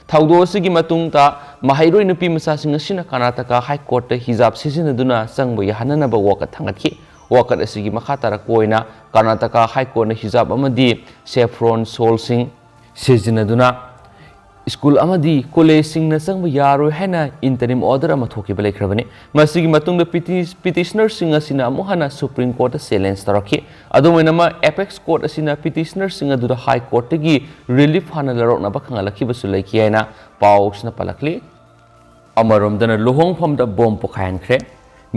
ꯊꯧꯗꯣꯛ ꯑꯁꯤꯒꯤ ꯃꯇꯨꯡꯗ ꯃꯍꯩꯔꯣꯏ ꯅꯨꯄꯤ ꯃꯆꯥꯁꯤꯡ ꯑꯁꯤꯅ ꯀꯔꯅꯥꯇꯀꯥ ꯍꯥꯏ ꯀꯣꯔꯠꯇ ꯍꯤꯖꯥꯕ ꯁꯤꯖꯤꯟꯅꯗꯨꯅ ꯆꯪꯕ ꯌꯥꯍꯟꯅꯅꯕ ꯋꯥꯀꯠ ꯊꯥꯡꯒꯠꯈꯤ꯫ ꯋꯥꯀꯠ ꯑꯁꯤꯒꯤ ꯃꯈꯥ ꯇꯥꯔꯛꯄ ꯑꯣꯏꯅ ꯀꯔꯅꯥꯇꯀꯥ ꯍꯥꯏ ꯀꯣꯔꯠꯅ ꯍꯤꯖꯥꯕ ꯑꯃꯗꯤ ꯁꯦꯐ꯭ꯔꯣꯟ ꯁꯣꯜꯁꯤꯡ ꯁꯤꯖꯤꯟꯅꯗꯨꯅ ꯁ꯭ꯀꯨꯜ ꯑꯃꯗꯤ ꯀꯣꯂꯦꯖꯁꯤꯡꯅ ꯆꯪꯕ ꯌꯥꯔꯣꯏ ꯍꯥꯏꯅ ꯏꯟꯇꯔꯤꯝ ꯑꯣꯔꯗꯔ ꯑꯃ ꯊꯣꯛꯈꯤꯕ ꯂꯩꯈ꯭ꯔꯕꯅꯤ꯫ ꯃꯁꯤꯒꯤ ꯃꯇꯨꯡꯗ ꯄꯤꯇꯤ-, ꯄꯤꯇꯤꯁꯅꯔꯁꯤꯡ ꯑꯁꯤꯅ ꯑꯃꯨꯛ ꯍꯟꯅ ꯁꯨꯄ꯭ꯔꯤꯝ ꯀꯣꯔꯠꯇ ꯆꯦꯂꯦꯟꯖ ꯇꯧꯔꯛꯈꯤ꯫ ꯑꯗꯨꯝ ꯑꯣꯏꯅꯃꯛ, ꯑꯦꯄꯦꯛꯁ ꯀꯣꯔꯠ ꯑꯁꯤꯅ ꯄꯤꯇꯤꯁꯅꯔꯁꯤꯡ ꯑꯗꯨꯗ ꯍꯥꯏ ꯀꯣꯔꯠꯇꯒꯤ ꯔꯤꯂꯤꯐ ꯍꯥꯟꯅ ꯂꯧꯔꯛꯅꯕ ꯈꯪꯍꯜꯂꯛꯈꯤꯕꯁꯨ ꯂꯩꯈꯤ ꯍꯥꯏꯅ ꯄꯥꯎꯁꯤꯅ ꯄꯜꯂꯛꯂꯤ꯫ ꯑꯃꯔꯣꯝꯗꯅ, ꯂꯨꯍꯣꯡꯐꯝꯗ ꯕꯣꯝ ꯄꯣꯈꯥꯏꯍꯟꯈ꯭ꯔꯦ꯫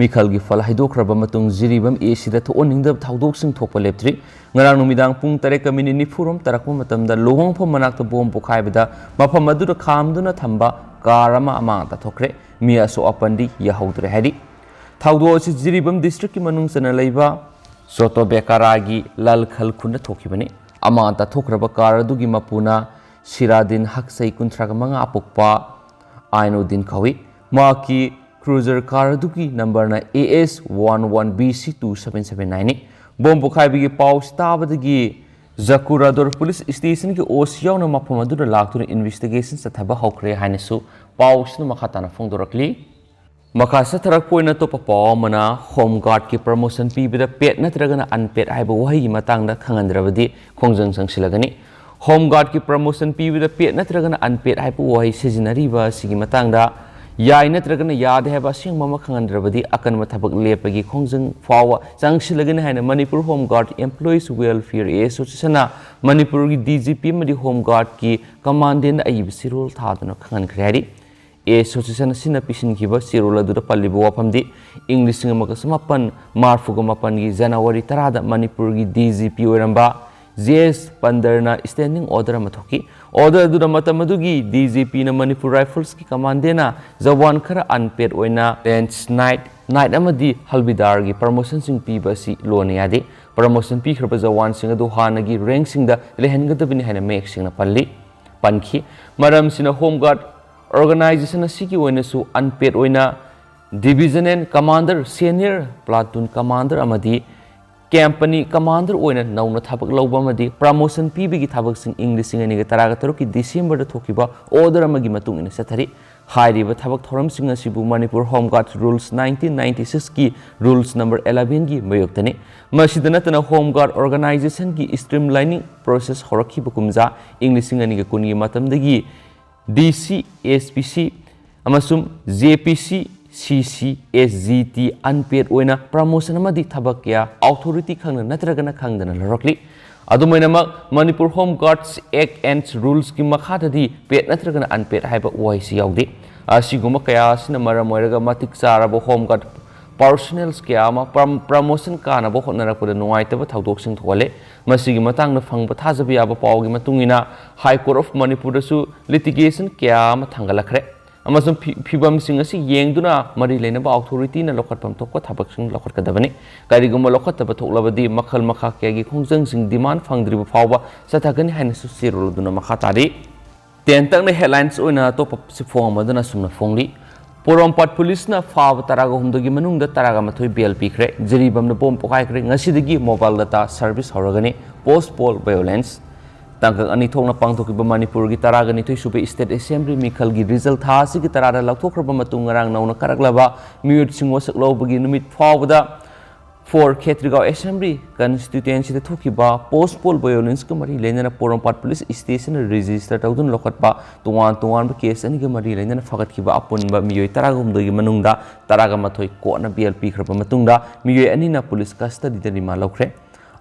ꯃꯤꯈꯜꯒꯤ ꯐꯜ ꯍꯥꯏꯗꯣꯛꯈ꯭ꯔꯕ ꯃꯇꯨꯡ ꯖꯤꯔꯤꯕꯥꯝ ꯑꯦꯁꯤꯗ ꯊꯣꯛꯍꯟꯅꯤꯡꯗꯕ ꯊꯧꯗꯣꯛꯁꯤꯡ ꯊꯣꯛꯄ ꯂꯦꯞꯇ꯭ꯔꯤ꯫ ꯉꯔꯥꯡ ꯅꯨꯃꯤꯗꯥꯡ ꯄꯨꯡ ꯇꯔꯦꯠꯀ ꯃꯤꯅꯤꯠ ꯅꯤꯐꯨꯔꯣꯝ ꯇꯥꯔꯛꯄ ꯃꯇꯝꯗ ꯂꯨꯍꯣꯡꯐꯝ ꯃꯅꯥꯛꯇ ꯕꯣꯝ ꯄꯣꯈꯥꯏꯕꯗ ꯃꯐꯝ ꯑꯗꯨꯗ ꯈꯥꯝꯗꯨꯅ ꯊꯝꯕ ꯀꯥꯔ ꯑꯃ ꯑꯃꯥꯡ ꯑꯇꯥ ꯊꯣꯛꯈ꯭ꯔꯦ꯫ ꯃꯤ ꯑꯁꯣꯛ ꯑꯄꯟꯗꯤ ꯌꯥꯍꯧꯗ꯭ꯔꯦ ꯍꯥꯏꯔꯤ꯫ ꯊꯧꯗꯣꯛ ꯑꯁꯤ ꯖꯤꯔꯤꯕꯥꯝ ꯗꯤꯁꯇ꯭ꯔꯤꯛꯀꯤ ꯃꯅꯨꯡ ꯆꯟꯅ ꯂꯩꯕ ꯁꯣꯇꯣꯕꯦꯀꯥꯔꯥꯒꯤ ꯂꯥꯜꯈꯜ ꯈꯨꯟꯗ ꯊꯣꯛꯈꯤꯕꯅꯤ꯫ ꯑꯃꯥꯡ ꯑꯇꯥ ꯊꯣꯛꯈ꯭ꯔꯕ ꯀꯥꯔ ꯑꯗꯨꯒꯤ ꯃꯄꯨꯅ ꯁꯤꯔꯥꯗꯤꯟ ꯍꯛ, ꯆꯍꯤ ꯀꯨꯟꯊ꯭ꯔꯥꯒ ꯃꯉꯥ, ꯑꯄꯣꯛꯄ ꯑꯥꯏꯅꯨꯗꯤꯟ ꯀꯧꯏ꯫ ꯃꯍꯥꯛꯀꯤ ꯀ꯭ꯔꯨꯖꯔ ꯀꯥꯔ ꯑꯗꯨꯒꯤ ꯅꯝꯕꯔꯅ AS one one BC two seven seven nine ꯅꯤ꯫ ꯕꯣꯝ ꯄꯣꯈꯥꯏꯕꯒꯤ ꯄꯥꯎꯁꯤ ꯇꯥꯕꯗꯒꯤ ꯖꯀꯨꯔꯥꯗꯣꯔ ꯄꯨꯂꯤꯁ ꯁ꯭ꯇꯦꯁꯟꯒꯤ ꯑꯣꯁꯤ ꯌꯥꯎꯅ ꯃꯐꯝ ꯑꯗꯨꯗ ꯂꯥꯛꯇꯨꯅ ꯏꯟꯚꯦꯁꯇꯤꯒꯦꯁꯟ ꯆꯠꯊꯕ ꯍꯧꯈ꯭ꯔꯦ ꯍꯥꯏꯅꯁꯨ ꯄꯥꯎꯁꯤꯅ ꯃꯈꯥ ꯇꯥꯅ ꯐꯣꯡꯗꯣꯔꯛꯂꯤ꯫ ꯃꯈꯥ ꯆꯠꯊꯔꯛꯄ ꯑꯣꯏꯅ ꯑꯇꯣꯞꯄ ꯄꯥꯎ ꯑꯃꯅ, ꯍꯣꯝ ꯒꯥꯔꯗꯀꯤ ꯄ꯭ꯔꯃꯣꯁꯟ ꯄꯤꯕꯗ ꯄꯦꯗ ꯅꯠꯇ꯭ꯔꯒꯅ ꯑꯟꯄꯦꯗ ꯍꯥꯏꯕ ꯋꯥꯍꯩꯒꯤ ꯃꯇꯥꯡꯗ ꯈꯪꯍꯟꯗ꯭ꯔꯕꯗꯤ ꯈꯣꯡꯖꯪ ꯆꯪꯁꯤꯜꯂꯒꯅꯤ꯫ ꯍꯣꯝ ꯒꯥꯔꯗꯀꯤ ꯄ꯭ꯔꯃꯣꯁꯟ ꯄꯤꯕꯗ ꯄꯦꯗ ꯅꯠꯇ꯭ꯔꯒꯅ ꯑꯟꯄꯦꯗ ꯍꯥꯏꯕ ꯋꯥꯍꯩ ꯁꯤꯖꯤꯟꯅꯔꯤꯕ ꯑꯁꯤꯒꯤ ꯃꯇꯥꯡꯗ ꯌꯥꯏ ꯅꯠꯇ꯭ꯔꯒꯅ ꯌꯥꯗꯦ ꯍꯥꯏꯕ ꯑꯁꯦꯡꯕ ꯑꯃ ꯈꯪꯍꯟꯗ꯭ꯔꯕꯗꯤ ꯑꯀꯟꯕ ꯊꯕꯛ ꯂꯦꯞꯄꯒꯤ ꯈꯣꯡꯖꯪ ꯐꯥꯎꯕ ꯆꯪꯁꯤꯜꯂꯒꯅꯤ ꯍꯥꯏꯅ ꯃꯅꯤꯄꯨꯔ ꯍꯣꯝ ꯒꯥꯔꯗ ꯑꯦꯝꯄ꯭ꯂꯣꯌꯤꯁ ꯋꯦꯜꯐꯤꯌꯔ ꯑꯦꯁꯣꯁꯤꯌꯦꯁꯟꯅ ꯃꯅꯤꯄꯨꯔꯒꯤ DGP ꯑꯃꯗꯤ ꯍꯣꯝ ꯒꯥꯔꯗꯀꯤ ꯀꯃꯥꯟꯗꯦꯟꯗ ꯑꯏꯕ ꯆꯦꯔꯣꯜ ꯊꯥꯗꯨꯅ ꯈꯪꯍꯟꯈ꯭ꯔꯦ ꯍꯥꯏꯔꯤ꯫ ꯑꯦꯁꯣꯁꯤꯌꯦꯁꯟ ꯑꯁꯤꯅ ꯄꯤꯁꯤꯟꯈꯤꯕ ꯆꯦꯔꯣꯜ ꯑꯗꯨꯗ ꯄꯜꯂꯤꯕ ꯋꯥꯐꯝꯗꯤ, ꯏꯪ ꯂꯤꯁꯤꯡ ꯑꯃꯒ ꯆꯃꯥꯄꯟ ꯃꯔꯤꯐꯨꯒ ꯃꯥꯄꯟꯒꯤ ꯖꯅꯋꯥꯔꯤ ꯇꯔꯥꯗ ꯃꯅꯤꯄꯨꯔꯒꯤ ꯗꯤ ꯖꯤ ꯄꯤ ꯑꯣꯏꯔꯝꯕ ꯖꯦ ꯑꯦꯁ ꯄꯟꯗꯔꯅ ꯁ꯭ꯇꯦꯟꯗꯤꯡ ꯑꯣꯔꯗꯔ ꯑꯃ ꯊꯣꯛꯈꯤ꯫ ꯑꯣꯔꯗꯔ ꯑꯗꯨꯗ ꯃꯇꯝ ꯑꯗꯨꯒꯤ ꯗꯤ ꯖꯤ ꯄꯤꯅ ꯃꯅꯤꯄꯨꯔ ꯔꯥꯏꯐꯜꯁꯀꯤ ꯀꯃꯥꯟꯗꯦꯟꯅ ꯖꯋꯥꯟ ꯈꯔ ꯑꯟꯄꯦꯗ ꯑꯣꯏꯅ ꯂꯦꯟꯁ ꯅꯥꯏꯠ, ꯅꯥꯏꯠ ꯑꯃꯗꯤ ꯍꯜꯕꯤꯗꯥꯔꯒꯤ ꯄ꯭ꯔꯃꯣꯁꯟꯁꯤꯡ ꯄꯤꯕ ꯑꯁꯤ ꯂꯣꯟꯅ ꯌꯥꯗꯦ꯫ ꯄ꯭ꯔꯃꯣꯁꯟ ꯄꯤꯈ꯭ꯔꯕ ꯖꯋꯥꯟꯁꯤꯡ ꯑꯗꯨ ꯍꯥꯟꯅꯒꯤ ꯔꯦꯡꯁꯤꯡꯗ ꯂꯩꯍꯟꯒꯗꯕꯅꯤ ꯍꯥꯏꯅ ꯃꯌꯦꯛ ꯁꯦꯡꯅ ꯄꯜꯂꯤ, ꯄꯟꯈꯤ꯫ ꯃꯔꯝꯁꯤꯅ ꯍꯣꯝ ꯒꯥꯔꯗ ꯑꯣꯔꯒꯅꯥꯏꯖꯦꯁꯟ ꯑꯁꯤꯒꯤ ꯑꯣꯏꯅꯁꯨ ꯑꯟꯄꯦꯗ ꯑꯣꯏꯅ division and commander, senior platoon commander ꯑꯃꯗꯤ ꯀꯝꯄꯅꯤ ꯀꯃꯥꯟꯗꯔ ꯑꯣꯏꯅ ꯅꯧꯅ ꯊꯕꯛ ꯂꯧꯕ ꯑꯃꯗꯤ ꯄ꯭ꯔꯃꯣꯁꯟ ꯄꯤꯕꯒꯤ ꯊꯕꯛꯁꯤꯡ ꯏꯪ ꯂꯤꯁꯤꯡ ꯑꯅꯤꯒ ꯇꯔꯥꯒ ꯇꯔꯨꯛꯀꯤ ꯗꯤꯁꯦꯝꯕꯔꯗ ꯊꯣꯛꯈꯤꯕ ꯑꯣꯔꯗꯔ ꯑꯃꯒꯤ ꯃꯇꯨꯡ ꯏꯟꯅ ꯆꯠꯊꯔꯤ꯫ ꯍꯥꯏꯔꯤꯕ ꯊꯕꯛ ꯊꯧꯔꯝꯁꯤꯡ ꯑꯁꯤꯕꯨ Manipur home guard rules nineteen ninety ꯁꯤꯛꯁꯀꯤ ꯔꯨꯜꯁ ꯅꯝꯕꯔ ꯑꯦꯂꯦꯚꯦꯟꯒꯤ ꯃꯥꯌꯣꯛꯇꯅꯤ꯫ ꯃꯁꯤꯗ ꯅꯠꯇꯅ ꯍꯣꯝ ꯒꯥꯔꯗ ꯑꯣꯔꯒꯅꯥꯏꯖꯦꯁꯟꯒꯤ ꯁ꯭ꯇ꯭ꯔꯤꯝꯂꯥꯏꯅꯤꯡ ꯄ꯭ꯔꯣꯁꯦꯁ ꯍꯧꯔꯛꯈꯤꯕ ꯀꯨꯝꯖꯥ ꯏꯪ ꯂꯤꯁꯤꯡ ꯑꯅꯤꯒ ꯀꯨꯟꯒꯤ ꯃꯇꯝꯗꯒꯤ ꯗꯤ ꯁꯤ, ꯑꯦꯁ ꯄꯤ ꯁꯤ ꯑꯃꯁꯨꯡ ꯖꯦ ꯄꯤ ꯁꯤ, ꯁꯤ ꯁꯤ, ꯑꯦꯁ ꯖꯤ ꯇꯤ ꯑꯟꯄꯦꯗ ꯑꯣꯏꯅ ꯄ꯭ꯔꯃꯣꯁꯟ ꯑꯃꯗꯤ ꯊꯕꯛ ꯀꯌꯥ ꯑꯣꯊꯣꯔꯤꯇꯤ ꯈꯪꯅ ꯅꯠꯇ꯭ꯔꯒꯅ ꯈꯪꯗꯅ ꯂꯧꯔꯛꯂꯤ꯫ ꯑꯗꯨꯝ ꯑꯣꯏꯅꯃꯛ, ꯃꯅꯤꯄꯨꯔ ꯍꯣꯝ ꯒꯥꯔꯗꯁ ꯑꯦꯛ ꯑꯦꯟ ꯔꯨꯜꯁꯀꯤ ꯃꯈꯥꯗꯗꯤ ꯄꯦꯗ ꯅꯠꯇ꯭ꯔꯒꯅ ꯑꯟꯄꯦꯗ ꯍꯥꯏꯕ ꯋꯥꯍꯩꯁꯤ ꯌꯥꯎꯗꯦ꯫ ꯑꯁꯤꯒꯨꯝꯕ ꯀꯌꯥ ꯑꯁꯤꯅ ꯃꯔꯝ ꯑꯣꯏꯔꯒ ꯃꯇꯤꯛ ꯆꯥꯔꯕ ꯍꯣꯝ ꯒꯥꯔꯗ ꯄꯥꯔꯁꯣꯅꯦꯜꯁ ꯀꯌꯥ ꯑꯃ ꯄ꯭ꯔꯝ-, ꯄ꯭ꯔꯃꯣꯁꯟ ꯀꯥꯅꯕ ꯍꯣꯠꯅꯔꯛꯄꯗ ꯅꯨꯡꯉꯥꯏꯇꯕ ꯊꯧꯗꯣꯛꯁꯤꯡ ꯊꯣꯛꯍꯜꯂꯦ꯫ ꯃꯁꯤꯒꯤ ꯃꯇꯥꯡꯗ ꯐꯪꯕ ꯊꯥꯖꯕ ꯌꯥꯕ ꯄꯥꯎꯒꯤ ꯃꯇꯨꯡ ꯏꯟꯅ, ꯍꯥꯏ ꯀꯣꯔꯠ ꯑꯣꯐ ꯃꯅꯤꯄꯨꯔꯗꯁꯨ ꯂꯤꯇꯤꯒꯦꯁꯟ ꯀꯌꯥ ꯑꯃ ꯊꯥꯡꯒꯠꯂꯛꯈ꯭ꯔꯦ ꯑꯃꯁꯨꯡ ꯐꯤ-, ꯐꯤꯕꯝꯁꯤꯡ ꯑꯁꯤ ꯌꯦꯡꯗꯨꯅ ꯃꯔꯤ ꯂꯩꯅꯕ ꯑꯣꯊꯣꯔꯤꯇꯤꯅ ꯂꯧꯈꯠꯐꯝ ꯊꯣꯛꯄ ꯊꯕꯛꯁꯤꯡ ꯂꯧꯈꯠꯀꯗꯕꯅꯤ꯫ ꯀꯔꯤꯒꯨꯝꯕ ꯂꯧꯈꯠꯇꯕ ꯊꯣꯛꯂꯕꯗꯤ, ꯃꯈꯜ ꯃꯈꯥ ꯀꯌꯥꯒꯤ ꯈꯣꯡꯖꯪꯁꯤꯡ ꯗꯤꯃꯥꯟ ꯐꯪꯗ꯭ꯔꯤꯕ ꯐꯥꯎꯕ ꯆꯠꯊꯒꯅꯤ ꯍꯥꯏꯅꯁꯨ ꯆꯦꯔꯣꯜ ꯑꯗꯨꯅ ꯃꯈꯥ ꯇꯥꯔꯤ꯫ ꯇꯦꯟꯇꯛꯅ ꯍꯦꯗꯂꯥꯏꯟꯁ ꯑꯣꯏꯅ ꯑꯇꯣꯞꯄ ꯁꯤ ꯐꯣꯡ ꯑꯃꯗꯅ ꯑꯁꯨꯝꯅ ꯐꯣꯡꯂꯤ꯫ ꯄꯣꯔꯣꯝꯄꯥꯠ ꯄꯨꯂꯤꯁꯅ ꯐꯥꯕ ꯇꯔꯥꯒ ꯍꯨꯝꯗꯣꯏꯒꯤ ꯃꯅꯨꯡꯗ ꯇꯔꯥꯒ ꯃꯥꯊꯣꯏ ꯕꯦꯜ ꯄꯤꯈ꯭ꯔꯦ꯫ ꯖꯤꯔꯤꯕꯥꯝꯅ ꯕꯣꯝ ꯄꯣꯈꯥꯏꯈ꯭ꯔꯦ꯫ ꯉꯁꯤꯗꯒꯤ ꯃꯣꯕꯥꯏꯜ ꯗꯇꯥ ꯁꯔꯚꯤꯁ ꯍꯧꯔꯒꯅꯤ꯫ ꯄꯣꯁ ꯄꯣꯜ ꯚꯥꯏꯑꯣꯂꯦꯟꯁ꯫ ꯇꯥꯡꯀꯛ ꯑꯅꯤ ꯊꯣꯛꯅ ꯄꯥꯡꯊꯣꯛꯈꯤꯕ ꯃꯅꯤꯄꯨꯔꯒꯤ ꯇꯔꯥꯒ ꯅꯤꯊꯣꯏ ꯁꯨꯕ ꯁ꯭ꯇꯦꯠ ꯑꯦꯁꯦꯝꯕ꯭ꯂꯤ ꯃꯤꯈꯜꯒꯤ ꯔꯤꯖꯜ ꯊꯥ ꯑꯁꯤꯒꯤ ꯇꯔꯥꯗ ꯂꯥꯎꯊꯣꯛꯈ꯭ꯔꯕ ꯃꯇꯨꯡ, ꯉꯔꯥꯡ ꯅꯧꯅ ꯀꯥꯔꯛꯂꯕ ꯃꯤꯑꯣꯏꯁꯤꯡ ꯋꯥꯁꯛ ꯂꯧꯕꯒꯤ ꯅꯨꯃꯤꯠ ꯐꯥꯎꯕꯗ ꯐꯣꯔ ꯈꯦꯇ꯭ꯔꯤꯒꯥꯎ ꯑꯦꯁꯦꯝꯕ꯭ꯂꯤ ꯀꯟꯁꯇꯤꯇ꯭ꯋꯦꯟꯁꯤꯗ ꯊꯣꯛꯈꯤꯕ ꯄꯣꯁ ꯄꯣꯜ ꯚꯥꯏꯑꯣꯂꯦꯟꯁꯀ ꯃꯔꯤ ꯂꯩꯅꯅ ꯄꯣꯔꯣꯝꯄꯥꯠ ꯄꯨꯂꯤꯁ ꯁ꯭ꯇꯦꯁꯟꯗ ꯔꯦꯖꯤꯁꯇꯔ ꯇꯧꯗꯨꯅ ꯂꯧꯈꯠꯄ ꯇꯣꯉꯥꯟ ꯇꯣꯉꯥꯟꯕ ꯀꯦꯁ ꯑꯅꯤꯒ ꯃꯔꯤ ꯂꯩꯅꯅ ꯐꯒꯠꯈꯤꯕ ꯑꯄꯨꯟꯕ ꯃꯤꯑꯣꯏ ꯇꯔꯥꯒ ꯍꯨꯝꯗꯣꯏꯒꯤ ꯃꯅꯨꯡꯗ ꯇꯔꯥꯒ ꯃꯥꯊꯣꯏ ꯀꯣꯔꯠꯅ ꯕꯦꯜ ꯄꯤꯈ꯭ꯔꯕ ꯃꯇꯨꯡꯗ, ꯃꯤꯑꯣꯏ ꯑꯅꯤꯅ ꯄꯨꯂꯤꯁ ꯀꯁꯇꯗꯤꯗ ꯔꯤꯃꯥꯟ ꯂꯧꯈ꯭ꯔꯦ꯫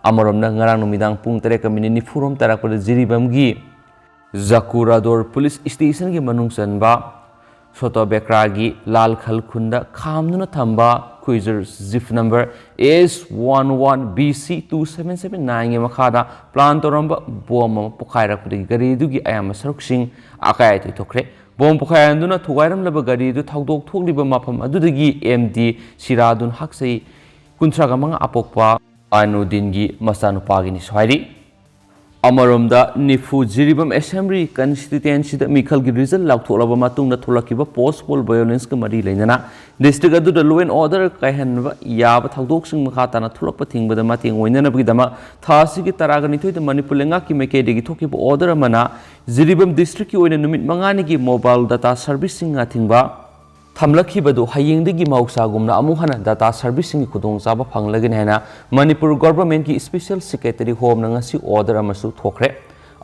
ꯑꯃꯔꯣꯝꯅ, ꯉꯔꯥꯡ ꯅꯨꯃꯤꯗꯥꯡ ꯄꯨꯡ ꯇꯔꯦꯠꯀ ꯃꯤꯅꯤꯠ ꯅꯤꯐꯨꯔꯣꯝ ꯇꯥꯔꯛꯄꯗ ꯖꯤꯔꯤꯕꯥꯝꯒꯤ ꯖꯀꯨꯔꯥꯗꯣꯔ ꯄꯨꯂꯤꯁ ꯁ꯭ꯇꯦꯁꯟꯒꯤ ꯃꯅꯨꯡ ꯆꯟꯕ ꯁꯣꯇꯣ ꯕꯦꯀ꯭ꯔꯥꯒꯤ ꯂꯥꯜꯈꯜ ꯈꯨꯟꯗ ꯈꯥꯝꯗꯨꯅ ꯊꯝꯕ cruiser jeep number S one one B C two seven seven nine ꯒꯤ ꯃꯈꯥꯗ ꯄ꯭ꯂꯥꯟ ꯇꯧꯔꯝꯕ ꯕꯣꯝ ꯑꯃ ꯄꯣꯈꯥꯏꯔꯛꯄꯗꯒꯤ ꯒꯥꯔꯤꯗꯨꯒꯤ ꯑꯌꯥꯝꯕ ꯁꯔꯨꯛꯁꯤꯡ ꯑꯀꯥꯏ ꯑꯇꯣꯏ ꯊꯣꯛꯈ꯭ꯔꯦ꯫ ꯕꯣꯝ ꯄꯣꯈꯥꯏꯍꯟꯗꯨꯅ ꯊꯨꯒꯥꯏꯔꯝꯂꯕ ꯒꯥꯔꯤꯗꯨ ꯊꯧꯗꯣꯛ ꯊꯣꯛꯂꯤꯕ ꯃꯐꯝ ꯑꯗꯨꯗꯒꯤ M D ꯁꯤꯔꯥꯗꯨꯟ ꯍꯥꯛꯁꯩ, ꯀꯨꯟꯊ꯭ꯔꯥꯒ ꯃꯉꯥ ꯑꯄꯣꯛꯄ ꯑꯥꯏꯅꯨꯗꯤꯟꯒꯤ ꯃꯆꯥꯅꯨꯄꯥꯒꯤꯅꯤꯁꯨ ꯍꯥꯏꯔꯤ꯫ ꯑꯃꯔꯣꯝꯗ, ꯅꯤꯐꯨ ꯖꯤꯔꯤꯕꯥꯝ ꯑꯦꯁꯦꯝꯕ꯭ꯂꯤ ꯀꯟꯁꯇꯤꯇ꯭ꯋꯦꯟꯁꯤꯗ ꯃꯤꯈꯜꯒꯤ ꯔꯤꯖꯜ ꯂꯥꯎꯊꯣꯛꯂꯕ ꯃꯇꯨꯡꯗ ꯊꯣꯛꯂꯛꯈꯤꯕ ꯄꯣꯁ ꯄꯣꯜ ꯚꯥꯏꯑꯣꯂꯦꯟꯁꯀ ꯃꯔꯤ ꯂꯩꯅꯅ ꯗꯤꯁꯇ꯭ꯔꯤꯛ ꯑꯗꯨꯗ law and order ꯀꯥꯏꯍꯟꯕ ꯌꯥꯕ ꯊꯧꯗꯣꯛꯁꯤꯡ ꯃꯈꯥ ꯇꯥꯅ ꯊꯣꯛꯂꯛꯄ ꯊꯤꯡꯕꯗ ꯃꯇꯦꯡ ꯑꯣꯏꯅꯅꯕꯒꯤꯗꯃꯛ ꯊꯥ ꯑꯁꯤꯒꯤ ꯇꯔꯥꯒ ꯅꯤꯊꯣꯏꯗ ꯃꯅꯤꯄꯨꯔ ꯂꯩꯉꯥꯛꯀꯤ ꯃꯥꯏꯀꯩꯗꯒꯤ ꯊꯣꯛꯈꯤꯕ order ꯑꯃꯅ ꯖꯤꯔꯤꯕꯥꯝ ꯗꯤꯁꯇ꯭ꯔꯤꯛꯀꯤ ꯑꯣꯏꯅ ꯅꯨꯃꯤꯠ ꯃꯉꯥꯅꯤꯒꯤ mobile data servicingꯅ ꯊꯤꯡꯕ ꯊꯝꯂꯛꯈꯤꯕꯗꯨ ꯍꯌꯦꯡꯗꯒꯤ ꯃꯍꯧꯁꯥꯒꯨꯝꯅ ꯑꯃꯨꯛ ꯍꯟꯅ data servicingꯒꯤ ꯈꯨꯗꯣꯡꯆꯥꯕ ꯐꯪꯂꯒꯅꯤ ꯍꯥꯏꯅ ꯃꯅꯤꯄꯨꯔ ꯒꯣꯚꯔꯟꯃꯦꯟꯠꯀꯤ special secretary homeꯅ ꯉꯁꯤ order ꯑꯃꯁꯨ ꯊꯣꯛꯈ꯭ꯔꯦ꯫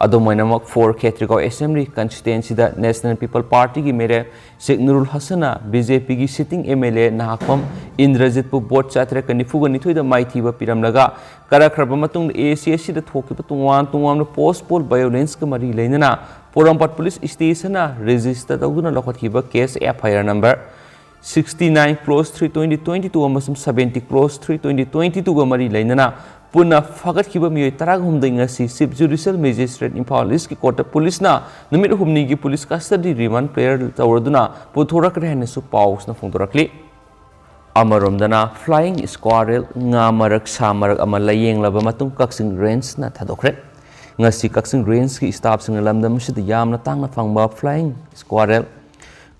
ꯑꯗꯨꯝ ꯑꯣꯏꯅꯃꯛ, ꯐꯣꯔ ꯈꯦꯇ꯭ꯔꯤꯒꯥꯎ ꯑꯦꯁꯦꯝꯕ꯭ꯂꯤ ꯀꯟꯁꯇꯤꯇ꯭ꯋꯦꯟꯁꯤꯗ ꯅꯦꯁꯅꯦꯜ ꯄꯤꯄꯜ ꯄꯥꯔꯇꯤꯒꯤ ꯃꯤꯔꯦꯞ ꯁꯦꯛ ꯅꯨꯔꯨꯜ ꯍꯁꯟꯅ BJPꯒꯤ sitting MLA ꯅꯍꯥꯛꯄꯝ ꯏꯟꯗ꯭ꯔꯖꯤꯠꯄꯨ ꯚꯣꯠ ꯆꯥꯇ꯭ꯔꯦꯠꯀ ꯅꯤꯐꯨꯒ ꯅꯤꯊꯣꯏꯗ ꯃꯥꯏꯊꯤꯕ ꯄꯤꯔꯝꯂꯒ, ꯀꯥꯔꯛꯈ꯭ꯔꯕ ꯃꯇꯨꯡꯗ ACSCꯗ ꯊꯣꯛꯈꯤꯕ ꯇꯣꯉꯥꯟ ꯇꯣꯉꯥꯟꯕ ꯄꯣꯁ ꯄꯣꯜ ꯚꯥꯏꯑꯣꯂꯦꯟꯁꯀ ꯃꯔꯤ ꯂꯩꯅꯅ ꯄꯣꯔꯣꯝꯄꯥꯠ ꯄꯨꯂꯤꯁ ꯁ꯭ꯇꯦꯁꯟꯅ ꯔꯦꯖꯤꯁꯇꯔ ꯇꯧꯗꯨꯅ ꯂꯧꯈꯠꯈꯤꯕ case, FIR number sixty nine clause three twenty twenty two ꯑꯃꯁꯨꯡ seventy clause three twenty twenty twoꯒ ꯃꯔꯤ ꯂꯩꯅꯅ ꯄꯨꯟꯅ ꯐꯥꯒꯠꯈꯤꯕ ꯃꯤꯑꯣꯏ ꯇꯔꯥꯍꯨꯝꯗꯣꯏ ꯉꯁꯤ Chief Judicial Magistrate ꯏꯝꯐꯥꯜ ꯏꯁꯀꯤ ꯀꯣꯔꯠꯇ ꯄꯨꯂꯤꯁꯅ ꯅꯨꯃꯤꯠ ꯍꯨꯝꯅꯤꯒꯤ ꯄꯨꯂꯤꯁ custody remand prayer ꯇꯧꯔꯗꯨꯅ ꯄꯨꯊꯣꯔꯛꯈ꯭ꯔꯦ ꯍꯥꯏꯅꯁꯨ ꯄꯥꯎꯁꯤꯅ ꯐꯣꯡꯗꯣꯔꯛꯂꯤ꯫ ꯑꯃꯔꯣꯝꯗꯅ, flying squirrel, ꯉꯥ ꯃꯔꯛ ꯁꯥ ꯃꯔꯛ ꯑꯃ ꯂꯥꯌꯦꯡꯂꯕ ꯃꯇꯨꯡ ꯀꯛꯆꯤꯡ ꯔꯦꯟꯖꯅ ꯊꯥꯗꯣꯛꯈ꯭ꯔꯦ꯫ ꯉꯁꯤ ꯀꯛꯆꯤꯡ ꯔꯦꯟꯖꯀꯤ staffꯁꯤꯡꯅ ꯂꯝꯗꯝ ꯑꯁꯤꯗ ꯌꯥꯝꯅ ꯇꯥꯡꯅ ꯐꯪꯕ flying squirrel,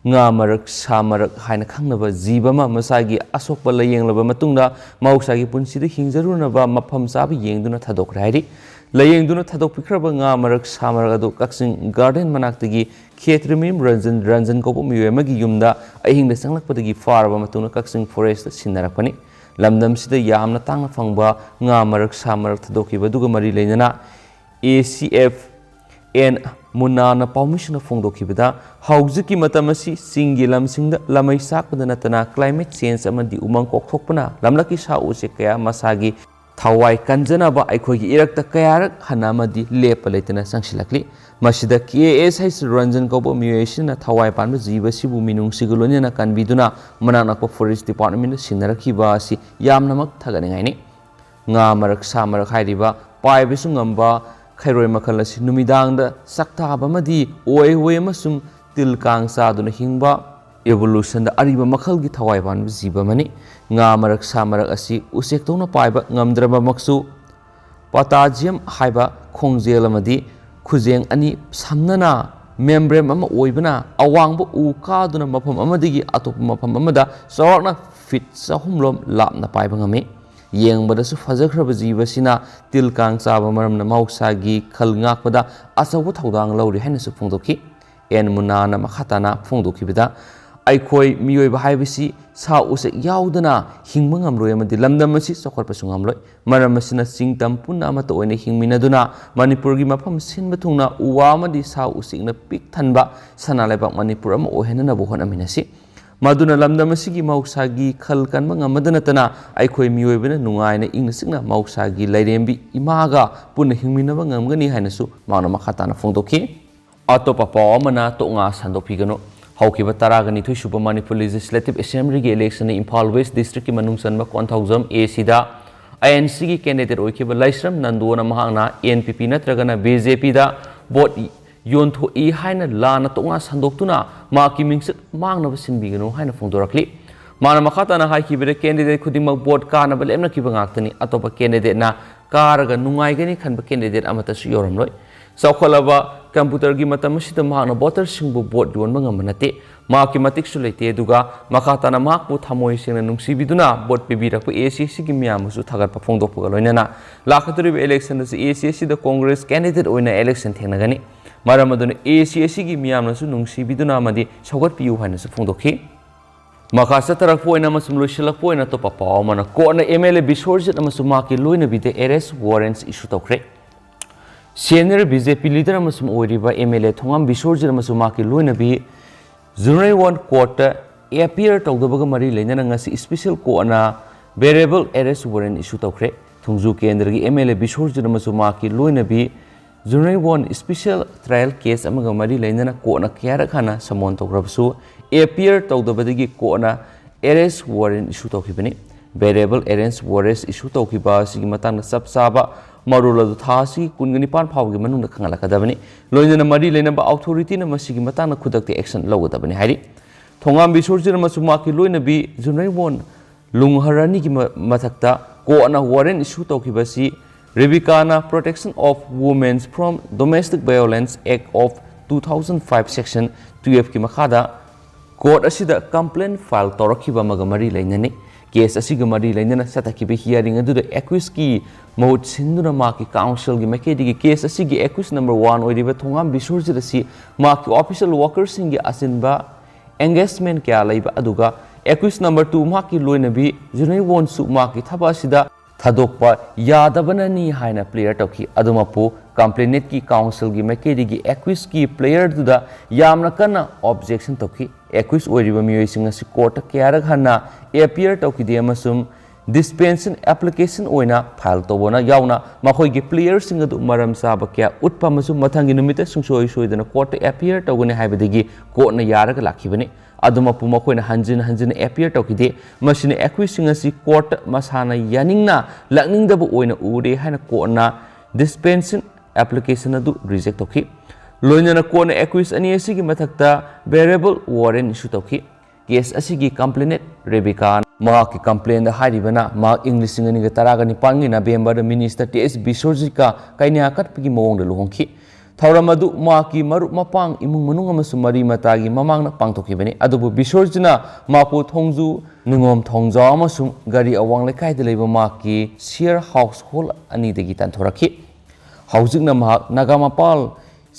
ꯉꯥ ꯃꯔꯛ ꯁꯥ ꯃꯔꯛ ꯍꯥꯏꯅ ꯈꯪꯅꯕ ꯖꯤꯕ ꯑꯃ ꯃꯁꯥꯒꯤ ꯑꯁꯣꯛꯄ ꯂꯥꯌꯦꯡꯂꯕ ꯃꯇꯨꯡꯗ ꯃꯍꯧꯁꯥꯒꯤ ꯄꯨꯟꯁꯤꯗ ꯍꯤꯡꯖꯔꯨꯅꯕ ꯃꯐꯝ ꯆꯥꯕ ꯌꯦꯡꯗꯨꯅ ꯊꯥꯗꯣꯛꯈ꯭ꯔꯦ ꯍꯥꯏꯔꯤ꯫ ꯂꯥꯌꯦꯡꯗꯨꯅ ꯊꯥꯗꯣꯛꯄꯤꯈ꯭ꯔꯕ ꯉꯥ ꯃꯔꯛ ꯁꯥ ꯃꯔꯛ ꯑꯗꯨ ꯀꯛꯆꯤꯡ ꯒꯥꯔꯗꯦꯟ ꯃꯅꯥꯛꯇꯒꯤ ꯈꯦꯇ꯭ꯔꯤꯃꯌꯨꯝ ꯔꯟꯖꯟ, ꯔꯟꯖꯟ ꯀꯧꯕ ꯃꯤꯑꯣꯏ ꯑꯃꯒꯤ ꯌꯨꯝꯗ ꯑꯍꯤꯡꯗ ꯆꯪꯂꯛꯄꯗꯒꯤ ꯐꯥꯔꯕ ꯃꯇꯨꯡꯗ ꯀꯛꯆꯤꯡ ꯐꯣꯔꯦꯁꯇ ꯁꯤꯟꯅꯔꯛꯄꯅꯤ꯫ ꯂꯝꯗꯝꯁꯤꯗ ꯌꯥꯝꯅ ꯇꯥꯡꯅ ꯐꯪꯕ ꯉꯥ ꯃꯔꯛ ꯁꯥ ꯃꯔꯛ ꯊꯥꯗꯣꯛꯈꯤꯕ ꯑꯗꯨꯒ ꯃꯔꯤ ꯂꯩꯅꯅ ACFN ꯃꯨꯟꯅꯥꯅ ꯄꯥꯎꯃꯤꯁꯤꯡꯅ ꯐꯣꯡꯗꯣꯛꯈꯤꯕꯗ, ꯍꯧꯖꯤꯛꯀꯤ ꯃꯇꯝ ꯑꯁꯤ ꯆꯤꯡꯒꯤ ꯂꯝꯁꯤꯡꯗ ꯂꯝꯃꯩ ꯆꯥꯛꯄꯗ ꯅꯠꯇꯅ climate change ꯑꯃꯗꯤ ꯎꯃꯪ ꯀꯣꯛꯊꯣꯛꯄꯅ ꯂꯝꯂꯛꯀꯤ ꯁꯥ ꯎꯆꯦꯛ ꯀꯌꯥ ꯃꯁꯥꯒꯤ ꯊꯋꯥꯏ ꯀꯟꯖꯅꯕ ꯑꯩꯈꯣꯏꯒꯤ ꯏꯔꯛꯇ ꯀꯌꯥꯔꯛ ꯍꯟꯅ ꯑꯃꯗꯤ ꯂꯦꯞꯄ ꯂꯩꯇꯅ ꯆꯪꯁꯤꯜꯂꯛꯂꯤ꯫ ꯃꯁꯤꯗ ꯀꯦ ꯑꯦꯁ ꯍꯩꯆ ꯔꯟꯖꯟ ꯀꯧꯕ ꯃꯤꯑꯣꯏ ꯑꯁꯤꯅ ꯊꯋꯥꯏ ꯄꯥꯟꯕ ꯖꯤꯕ ꯑꯁꯤꯕꯨ ꯃꯤꯅꯨꯡꯁꯤꯒ ꯂꯣꯏꯅꯅ ꯀꯟꯕꯤꯗꯨꯅ ꯃꯅꯥꯛ ꯅꯛꯄ ꯐꯣꯔꯦꯁ ꯗꯤꯄꯥꯔꯠꯃꯦꯟꯗ ꯁꯤꯟꯅꯔꯛꯈꯤꯕ ꯑꯁꯤ ꯌꯥꯝꯅꯃꯛ ꯊꯥꯒꯠꯅꯤꯡꯉꯥꯏꯅꯤ꯫ ꯉꯥ ꯃꯔꯛ, ꯁꯥ ꯃꯔꯛ ꯍꯥꯏꯔꯤꯕ ꯄꯥꯏꯕꯁꯨ ꯉꯝꯕ ꯈꯩꯔꯣꯏ ꯃꯈꯜ ꯑꯁꯤ ꯅꯨꯃꯤꯗꯥꯡꯗ ꯆꯥꯛ ꯊꯥꯕ ꯑꯃꯗꯤ ꯑꯣꯏ ꯍꯣꯏ ꯑꯃꯁꯨꯡ ꯇꯤꯜ ꯀꯥꯡ ꯆꯥꯗꯨꯅ ꯍꯤꯡꯕ ꯏꯚꯣꯂꯨꯁꯟꯗ ꯑꯔꯤꯕ ꯃꯈꯜꯒꯤ ꯊꯋꯥꯏ ꯄꯥꯟꯕ ꯖꯤꯕ ꯑꯃꯅꯤ꯫ ꯉꯥ ꯃꯔꯛ, ꯁꯥ ꯃꯔꯛ ꯑꯁꯤ ꯎꯆꯦꯛꯇꯧꯅ ꯄꯥꯏꯕ ꯉꯝꯗ꯭ꯔꯕꯃꯛꯁꯨ, ꯄꯇꯥꯖꯤꯌꯝ ꯍꯥꯏꯕ ꯈꯣꯡꯖꯦꯜ ꯑꯃꯗꯤ ꯈꯨꯖꯦꯡ ꯑꯅꯤ ꯁꯝꯅꯅ ꯃꯦꯝꯕ꯭ꯔꯦꯟ ꯑꯃ ꯑꯣꯏꯕꯅ ꯑꯋꯥꯡꯕ ꯎ ꯀꯥꯗꯨꯅ ꯃꯐꯝ ꯑꯃꯗꯒꯤ ꯑꯇꯣꯞꯄ ꯃꯐꯝ ꯑꯃꯗ ꯆꯥꯎꯔꯥꯛꯅ ꯐꯤꯠ ꯆꯍꯨꯝ ꯂꯣꯝ ꯂꯥꯞꯅ ꯄꯥꯏꯕ ꯉꯝꯃꯤ꯫ ꯌꯦꯡꯕꯗꯁꯨ ꯐꯖꯈ꯭ꯔꯕ ꯖꯤꯕ ꯑꯁꯤꯅ ꯇꯤꯜ ꯀꯥꯡ ꯆꯥꯕ ꯃꯔꯝꯅ ꯃꯍꯧꯁꯥꯒꯤ ꯈꯜ ꯉꯥꯛꯄꯗ ꯑꯆꯧꯕ ꯊꯧꯗꯥꯡ ꯂꯧꯔꯤ ꯍꯥꯏꯅꯁꯨ ꯐꯣꯡꯗꯣꯛꯈꯤ꯫ ꯑꯦꯟ ꯃꯨꯅꯥꯅ ꯃꯈꯥ ꯇꯥꯅ ꯐꯣꯡꯗꯣꯛꯈꯤꯕꯗ, ꯑꯩꯈꯣꯏ ꯃꯤꯑꯣꯏꯕ ꯍꯥꯏꯕꯁꯤ ꯁꯥ ꯎꯆꯦꯛ ꯌꯥꯎꯗꯅ ꯍꯤꯡꯕ ꯉꯝꯂꯣꯏ ꯑꯃꯗꯤ ꯂꯝꯗꯝ ꯑꯁꯤ ꯆꯥꯎꯈꯠꯄꯁꯨ ꯉꯝꯂꯣꯏ꯫ ꯃꯔꯝ ꯑꯁꯤꯅ ꯆꯤꯡ ꯇꯝ ꯄꯨꯟꯅ ꯑꯃꯠꯇ ꯑꯣꯏꯅ ꯍꯤꯡꯃꯤꯟꯅꯗꯨꯅ ꯃꯅꯤꯄꯨꯔꯒꯤ ꯃꯐꯝ ꯁꯤꯟꯕ ꯊꯨꯡꯅ ꯎ ꯋꯥ ꯑꯃꯗꯤ ꯁꯥ ꯎꯆꯦꯛꯅ ꯄꯤꯛ ꯊꯟꯕ ꯁꯅꯥ ꯂꯩꯕꯥꯛ ꯃꯅꯤꯄꯨꯔ ꯑꯃ ꯑꯣꯏꯍꯟꯅꯅꯕ ꯍꯣꯠꯅꯃꯤꯟꯅꯁꯤ꯫ ꯃꯗꯨꯅ ꯂꯝꯗꯝ ꯑꯁꯤꯒꯤ ꯃꯍꯧꯁꯥꯒꯤ ꯈꯜ ꯀꯟꯕ ꯉꯝꯕꯗ ꯅꯠꯇꯅ ꯑꯩꯈꯣꯏ ꯃꯤꯑꯣꯏꯕꯅ ꯅꯨꯡꯉꯥꯏꯅ ꯏꯪꯅ ꯆꯤꯛꯅ ꯃꯍꯧꯁꯥꯒꯤ ꯂꯥꯏꯔꯦꯝꯕꯤ ꯏꯃꯥꯒ ꯄꯨꯟꯅ ꯍꯤꯡꯃꯤꯟꯅꯕ ꯉꯝꯒꯅꯤ ꯍꯥꯏꯅꯁꯨ ꯃꯍꯥꯛꯅ ꯃꯈꯥ ꯇꯥꯅ ꯐꯣꯡꯗꯣꯛꯈꯤ꯫ ꯑꯇꯣꯞꯄ ꯄꯥꯎ ꯑꯃꯅ ꯇꯣꯛꯉꯥ ꯁꯟꯗꯣꯛꯄꯤꯒꯅꯨ꯫ ꯍꯧꯈꯤꯕ ꯇꯔꯥꯒ ꯅꯤꯊꯣꯏ ꯁꯨꯕ ꯃꯅꯤꯄꯨꯔ ꯂꯦꯖꯤꯁꯂꯦꯇꯤꯚ ꯑꯦꯁꯦꯝꯕ꯭ꯂꯤꯒꯤ ꯏꯂꯦꯛꯁꯟꯗ ꯏꯝꯐꯥꯜ ꯋꯦꯁ ꯗꯤꯁꯇ꯭ꯔꯤꯛꯀꯤ ꯃꯅꯨꯡ ꯆꯟꯕ ꯀꯣꯟꯊꯧꯖꯝ ꯑꯦ ꯁꯤꯗ ꯑꯥꯏ ꯑꯦꯟ ꯁꯤꯒꯤ ꯀꯦꯟꯗꯤꯗꯦꯠ ꯑꯣꯏꯈꯤꯕ ꯂꯥꯏꯁ꯭ꯔꯝ ꯅꯟꯗꯣꯅ ꯃꯍꯥꯛꯅ ꯑꯦꯟ ꯄꯤ ꯄꯤ ꯅꯠꯇ꯭ꯔꯒꯅ ꯕꯤ ꯖꯦ ꯄꯤꯗ ꯚꯣꯠ ꯌꯣꯟꯊꯣꯛꯏ ꯍꯥꯏꯅ ꯂꯥꯟꯅ ꯇꯣꯛꯉꯥ ꯁꯟꯗꯣꯛꯇꯨꯅ ꯃꯍꯥꯛꯀꯤ ꯃꯤꯡꯆꯠ ꯃꯥꯡꯅꯕ ꯁꯤꯟꯕꯤꯒꯅꯨ ꯍꯥꯏꯅ ꯐꯣꯡꯗꯣꯔꯛꯂꯤ꯫ ꯃꯥꯅ ꯃꯈꯥ ꯇꯥꯅ ꯍꯥꯏꯈꯤꯕꯗ, ꯀꯦꯟꯗꯤꯗꯦꯠ ꯈꯨꯗꯤꯡꯃꯛ ꯚꯣꯠ ꯀꯥꯅꯕ ꯂꯦꯞꯅꯈꯤꯕ ꯉꯥꯛꯇꯅꯤ꯫ ꯑꯇꯣꯞꯄ ꯀꯦꯟꯗꯤꯗꯦꯠꯅ ꯀꯥꯔꯒ ꯅꯨꯡꯉꯥꯏꯒꯅꯤ ꯈꯟꯕ ꯀꯦꯟꯗꯤꯗꯦꯠ ꯑꯃꯠꯇꯁꯨ ꯌꯥꯎꯔꯝꯂꯣꯏ꯫ ꯆꯥꯎꯈꯠꯂꯕ ꯀꯝꯄ꯭ꯌꯨꯇꯔꯒꯤ ꯃꯇꯝ ꯑꯁꯤꯗ ꯃꯍꯥꯛꯅ ꯚꯣꯇꯔꯁꯤꯡꯕꯨ ꯚꯣꯠ ꯌꯣꯟꯕ ꯉꯝꯕ ꯅꯠꯇꯦ꯫ ꯃꯍꯥꯛꯀꯤ ꯃꯇꯤꯛꯁꯨ ꯂꯩꯇꯦ꯫ ꯑꯗꯨꯒ ꯃꯈꯥ ꯇꯥꯅ ꯃꯍꯥꯛꯄꯨ ꯊꯃꯣꯏ ꯁꯦꯡꯅ ꯅꯨꯡꯁꯤꯕꯤꯗꯨꯅ ꯚꯣꯠ ꯄꯤꯕꯤꯔꯛꯄ ꯑꯦ ꯁꯤ ꯑꯦ ꯁꯤꯒꯤ ꯃꯤꯌꯥꯝꯕꯨꯁꯨ ꯊꯥꯒꯠꯄ ꯐꯣꯡꯗꯣꯛꯄꯒ ꯂꯣꯏꯅꯅ ꯂꯥꯛꯀꯗꯧꯔꯤꯕ ꯏꯂꯦꯛꯁꯟ ꯑꯁꯤ ꯑꯦ ꯁꯤ ꯑꯦ ꯁꯤꯗ ꯀꯣꯡꯒ꯭ꯔꯦꯁ ꯀꯦꯟꯗꯤꯗꯦꯠ ꯑꯣꯏꯅ ꯏꯂꯦꯛꯁꯟ ꯊꯦꯡꯅꯒꯅꯤ꯫ ꯃꯔꯝ ꯑꯗꯨꯅ ꯑꯦ ꯁꯤ ꯑꯦ ꯁꯤꯒꯤ ꯃꯤꯌꯥꯝꯅꯁꯨ ꯅꯨꯡꯁꯤꯕꯤꯗꯨꯅ ꯑꯃꯗꯤ ꯁꯧꯒꯠꯄꯤꯌꯨ ꯍꯥꯏꯅꯁꯨ ꯐꯣꯡꯗꯣꯛꯈꯤ꯫ ꯃꯈꯥ ꯆꯠꯊꯔꯛꯄ ꯑꯣꯏꯅ ꯑꯃꯁꯨꯡ ꯂꯣꯏꯁꯤꯜꯂꯛꯄ ꯑꯣꯏꯅ ꯑꯇꯣꯞꯄ ꯄꯥꯎ ꯑꯃꯅ, ꯀꯣꯔꯠꯅ ꯑꯦꯝ ꯑꯦꯜ ꯑꯦ ꯕꯤꯁ꯭ꯋꯔꯖꯤꯠ ꯑꯃꯁꯨꯡ ꯃꯍꯥꯛꯀꯤ ꯂꯣꯏꯅꯕꯤꯗ ꯑꯦꯔꯦꯁ ꯋꯥꯔꯦꯟꯠꯁ ꯏꯁꯨ ꯇꯧꯈ꯭ꯔꯦ꯫ ꯁꯦꯅꯤꯌꯔ ꯕꯤ ꯖꯦ ꯄꯤ ꯂꯤꯗꯔ ꯑꯃꯁꯨꯡ ꯑꯣꯏꯔꯤꯕ ꯑꯦꯝ ꯑꯦꯜ ꯑꯦ ꯊꯣꯉꯥꯝ ꯕꯤꯁ꯭ꯋꯔꯖꯤꯠ ꯑꯃꯁꯨꯡ ꯃꯍꯥꯛꯀꯤ ꯂꯣꯏꯅꯕꯤ ꯖꯨꯅꯥꯏ ꯋꯥꯟ ꯀꯣꯔꯠꯇ ꯑꯦꯄꯤꯌꯔ ꯇꯧꯗꯕꯒ ꯃꯔꯤ ꯂꯩꯅꯅ ꯉꯁꯤ ꯏꯁꯄꯤꯁꯦꯜ ꯀꯣꯔꯠꯅ ꯕꯦꯔꯦꯕꯜ ꯑꯦꯔꯦꯁ ꯋꯥꯔꯦꯟꯠ ꯏꯁꯨ ꯇꯧꯈ꯭ꯔꯦ꯫ ꯊꯣꯡꯖꯨ ꯀꯦꯟꯗ꯭ꯔꯒꯤ M L A ꯕꯤꯁꯣꯔꯖꯤꯠ ꯑꯃꯁꯨꯡ ꯃꯍꯥꯛꯀꯤ ꯂꯣꯏꯅꯕꯤ ꯖꯨꯅꯩꯋꯣꯟ special trial case ꯑꯃꯒ ꯃꯔꯤ ꯂꯩꯅꯅ ꯀꯣꯔꯠꯅ ꯀꯌꯥꯔꯛ ꯍꯥꯟꯅ ꯁꯃꯣꯟ ꯇꯧꯈ꯭ꯔꯕꯁꯨ appear ꯇꯧꯗꯕꯗꯒꯤ ꯀꯣꯔꯠꯅ arrest warrant issue ꯇꯧꯈꯤꯕꯅꯤ꯫ Bailable arrest warrant issue ꯇꯧꯈꯤꯕ ꯑꯁꯤꯒꯤ ꯃꯇꯥꯡꯗ ꯆꯞ ꯆꯥꯕ ꯃꯔꯣꯜ ꯑꯗꯨ ꯊꯥ ꯑꯁꯤꯒꯤ ꯀꯨꯟꯒ ꯅꯤꯄꯥꯟ ꯐꯥꯎꯕꯒꯤ ꯃꯅꯨꯡꯗ ꯈꯪꯍꯜꯂꯛꯀꯗꯕꯅꯤ꯫ ꯂꯣꯏꯅꯅ ꯃꯔꯤ ꯂꯩꯅꯕ authorityꯅ ꯃꯁꯤꯒꯤ ꯃꯇꯥꯡꯗ ꯈꯨꯗꯛꯇ action ꯂꯧꯒꯗꯕꯅꯤ ꯍꯥꯏꯔꯤ꯫ ꯊꯣꯉꯥꯝ ꯕꯤꯁꯣꯔꯖꯤꯠ ꯑꯃꯁꯨꯡ ꯃꯍꯥꯛꯀꯤ ꯂꯣꯏꯅꯕꯤ ꯖꯨꯅꯩꯋꯣꯟ ꯂꯨꯡꯍꯔꯥꯅꯤꯒꯤ ꯃ-, ꯃꯊꯛꯇ ꯀꯣꯔꯠꯅ warrant issue ꯇꯧꯈꯤꯕ ꯑꯁꯤ ꯔꯦꯕꯤꯀꯥꯅ Protection of Women from Domestic Violence Act of two thousand five section twelveꯀꯤ ꯃꯈꯥꯗ ꯀꯣꯔꯠ ꯑꯁꯤꯗ complaint file ꯇꯧꯔꯛꯈꯤꯕ ꯑꯃꯒ ꯃꯔꯤ ꯂꯩꯅꯅꯤ꯫ Case ꯑꯁꯤꯒ ꯃꯔꯤ ꯂꯩꯅꯅ ꯆꯠꯊꯈꯤꯕ hearing ꯑꯗꯨꯗ accusedꯀꯤ ꯃꯍꯨꯠ ꯁꯤꯟꯗꯨꯅ ꯃꯍꯥꯛꯀꯤ counselꯒꯤ ꯃꯥꯏꯀꯩꯗꯒꯤ case ꯑꯁꯤꯒꯤ accused number one ꯑꯣꯏꯔꯤꯕ ꯊꯣꯉꯥꯝ ꯕꯤꯁꯣꯔꯖꯤꯠ ꯑꯁꯤ ꯃꯍꯥꯛꯀꯤ official workerꯁꯤꯡꯒꯤ ꯑꯆꯤꯟꯕ engagement ꯀꯌꯥ ꯂꯩꯕ, ꯑꯗꯨꯒ accused number two ꯃꯍꯥꯛꯀꯤ ꯂꯣꯏꯅꯕꯤ ꯖꯨꯅꯩꯋꯣꯟꯁꯨ ꯃꯍꯥꯛꯀꯤ ꯊꯕꯛ ꯑꯁꯤꯗ ꯊꯥꯗꯣꯛꯄ ꯌꯥꯗꯕꯅꯅꯤ ꯍꯥꯏꯅ plead ꯇꯧꯈꯤ꯫ ꯑꯗꯨꯃꯛꯄꯨ complainantꯀꯤ counselꯒꯤ ꯃꯥꯏꯀꯩꯗꯒꯤ accusedꯀꯤ pleadꯗꯨꯗ ꯌꯥꯝꯅ ꯀꯟꯅ objection ꯇꯧꯈꯤ꯫ Accused ꯑꯣꯏꯔꯤꯕ ꯃꯤꯑꯣꯏꯁꯤꯡ ꯑꯁꯤ ꯀꯣꯔꯠꯇ ꯀꯌꯥꯔꯛ ꯍꯟꯅ appear ꯇꯧꯈꯤꯗꯦ ꯑꯃꯁꯨꯡ dispensation application ꯑꯣꯏꯅ file ꯇꯧꯕꯅ ꯌꯥꯎꯅ ꯃꯈꯣꯏꯒꯤ pleadꯁꯤꯡ ꯑꯗꯨ ꯃꯔꯝ ꯆꯥꯕ ꯀꯌꯥ ꯎꯠꯄ ꯑꯃꯁꯨꯡ ꯃꯊꯪꯒꯤ ꯅꯨꯃꯤꯠꯇ ꯁꯨꯡꯁꯣꯏ ꯁꯣꯏꯗꯅ ꯀꯣꯔꯠꯇ appear ꯇꯧꯒꯅꯤ ꯍꯥꯏꯕꯗꯒꯤ ꯀꯣꯔꯠꯅ ꯌꯥꯔꯒ ꯂꯥꯛꯈꯤꯕꯅꯤ꯫ ꯑꯗꯨꯃꯛꯄꯨ ꯃꯈꯣꯏꯅ ꯍꯟꯖꯤꯟ ꯍꯟꯖꯤꯟꯅ appear ꯇꯧꯈꯤꯗꯦ꯫ ꯃꯁꯤꯅ accusedꯁꯤꯡ ꯑꯁꯤ ꯀꯣꯔꯠꯇ ꯃꯁꯥꯅ ꯌꯥꯅꯤꯡꯅ ꯂꯥꯛꯅꯤꯡꯗꯕ ꯑꯣꯏꯅ ꯎꯔꯦ ꯍꯥꯏꯅ ꯀꯣꯔꯠꯅ dispensation application ꯑꯗꯨ reject ꯇꯧꯈꯤ꯫ ꯂꯣꯏꯅꯅ ꯀꯣꯔꯠꯅ accused ꯑꯅꯤ ꯑꯁꯤꯒꯤ ꯃꯊꯛꯇ bailable warrant issue ꯇꯧꯈꯤ꯫ Case ꯑꯁꯤꯒꯤ complainant ꯔꯦꯕꯤꯀꯥꯅ ꯃꯍꯥꯛꯀꯤ complaintꯗ ꯍꯥꯏꯔꯤꯕꯅ ꯃꯍꯥꯛ ꯏꯪ ꯂꯤꯁꯤꯡ ꯑꯅꯤꯒ ꯇꯔꯥꯒ ꯅꯤꯄꯥꯟꯒꯤ Novemberꯗ Minister ꯇꯤ ꯑꯩꯆ ꯕꯤꯁꯣꯔꯖꯤꯠꯀ ꯀꯩꯅꯥ ꯀꯠꯄꯒꯤ ꯃꯑꯣꯡꯗ ꯂꯨꯍꯣꯡꯈꯤ꯫ ꯊꯧꯔꯝ ꯑꯗꯨ ꯃꯍꯥꯛꯀꯤ ꯃꯔꯨꯞ ꯃꯄꯥꯡ, ꯏꯃꯨꯡ ꯃꯅꯨꯡ ꯑꯃꯁꯨꯡ ꯃꯔꯤ ꯃꯇꯥꯒꯤ ꯃꯃꯥꯡꯗ ꯄꯥꯡꯊꯣꯛꯈꯤꯕꯅꯤ꯫ ꯑꯗꯨꯕꯨ ꯕꯤꯁꯣꯔꯖꯤꯠꯅ ꯃꯍꯥꯛꯄꯨ ꯊꯣꯡꯖꯨ ꯅꯤꯉꯣꯝ ꯊꯣꯡꯖꯥꯎ ꯑꯃꯁꯨꯡ ꯒꯥꯔꯤ ꯑꯋꯥꯡ ꯂꯩꯀꯥꯏꯗ ꯂꯩꯕ ꯃꯍꯥꯛꯀꯤ share household ꯑꯅꯤꯗꯒꯤ ꯇꯥꯟꯊꯣꯔꯛꯈꯤ꯫ ꯍꯧꯖꯤꯛꯅ ꯃꯍꯥꯛ ꯅꯥꯒꯥꯃꯄꯥꯜ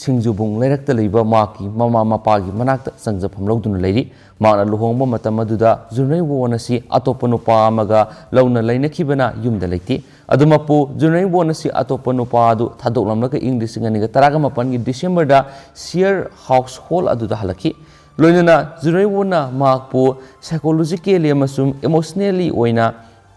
ꯁꯤꯡꯖꯨꯕꯨꯡ ꯂꯩꯔꯛꯇ ꯂꯩꯕ ꯃꯍꯥꯛꯀꯤ ꯃꯃꯥ ꯃꯄꯥꯒꯤ ꯃꯅꯥꯛꯇ ꯆꯪꯖꯐꯝ ꯂꯧꯗꯨꯅ ꯂꯩꯔꯤ꯫ ꯃꯍꯥꯛꯅ ꯂꯨꯍꯣꯡꯕ ꯃꯇꯝ ꯑꯗꯨꯗ ꯖꯨꯅꯩꯋꯣꯟ ꯑꯁꯤ ꯑꯇꯣꯞꯄ ꯅꯨꯄꯥ ꯑꯃꯒ ꯂꯧꯅ ꯂꯩꯅꯈꯤꯕꯅ ꯌꯨꯝꯗ ꯂꯩꯇꯦ꯫ ꯑꯗꯨꯃꯛꯄꯨ ꯖꯨꯅꯩꯋꯣꯟ ꯑꯁꯤ ꯑꯇꯣꯞꯄ ꯅꯨꯄꯥ ꯑꯗꯨ ꯊꯥꯗꯣꯛꯂꯝꯂꯒ ꯏꯪ ꯂꯤꯁꯤꯡ ꯑꯅꯤꯒ ꯇꯔꯥꯒ ꯃꯥꯄꯟꯒꯤ Decemberꯗ share household ꯑꯗꯨꯗ ꯍꯜꯂꯛꯈꯤ꯫ ꯂꯣꯏꯅꯅ ꯖꯨꯅꯩꯋꯣꯟꯅ ꯃꯍꯥꯛꯄꯨ psychologically ꯑꯃꯁꯨꯡ emotionally ꯑꯣꯏꯅ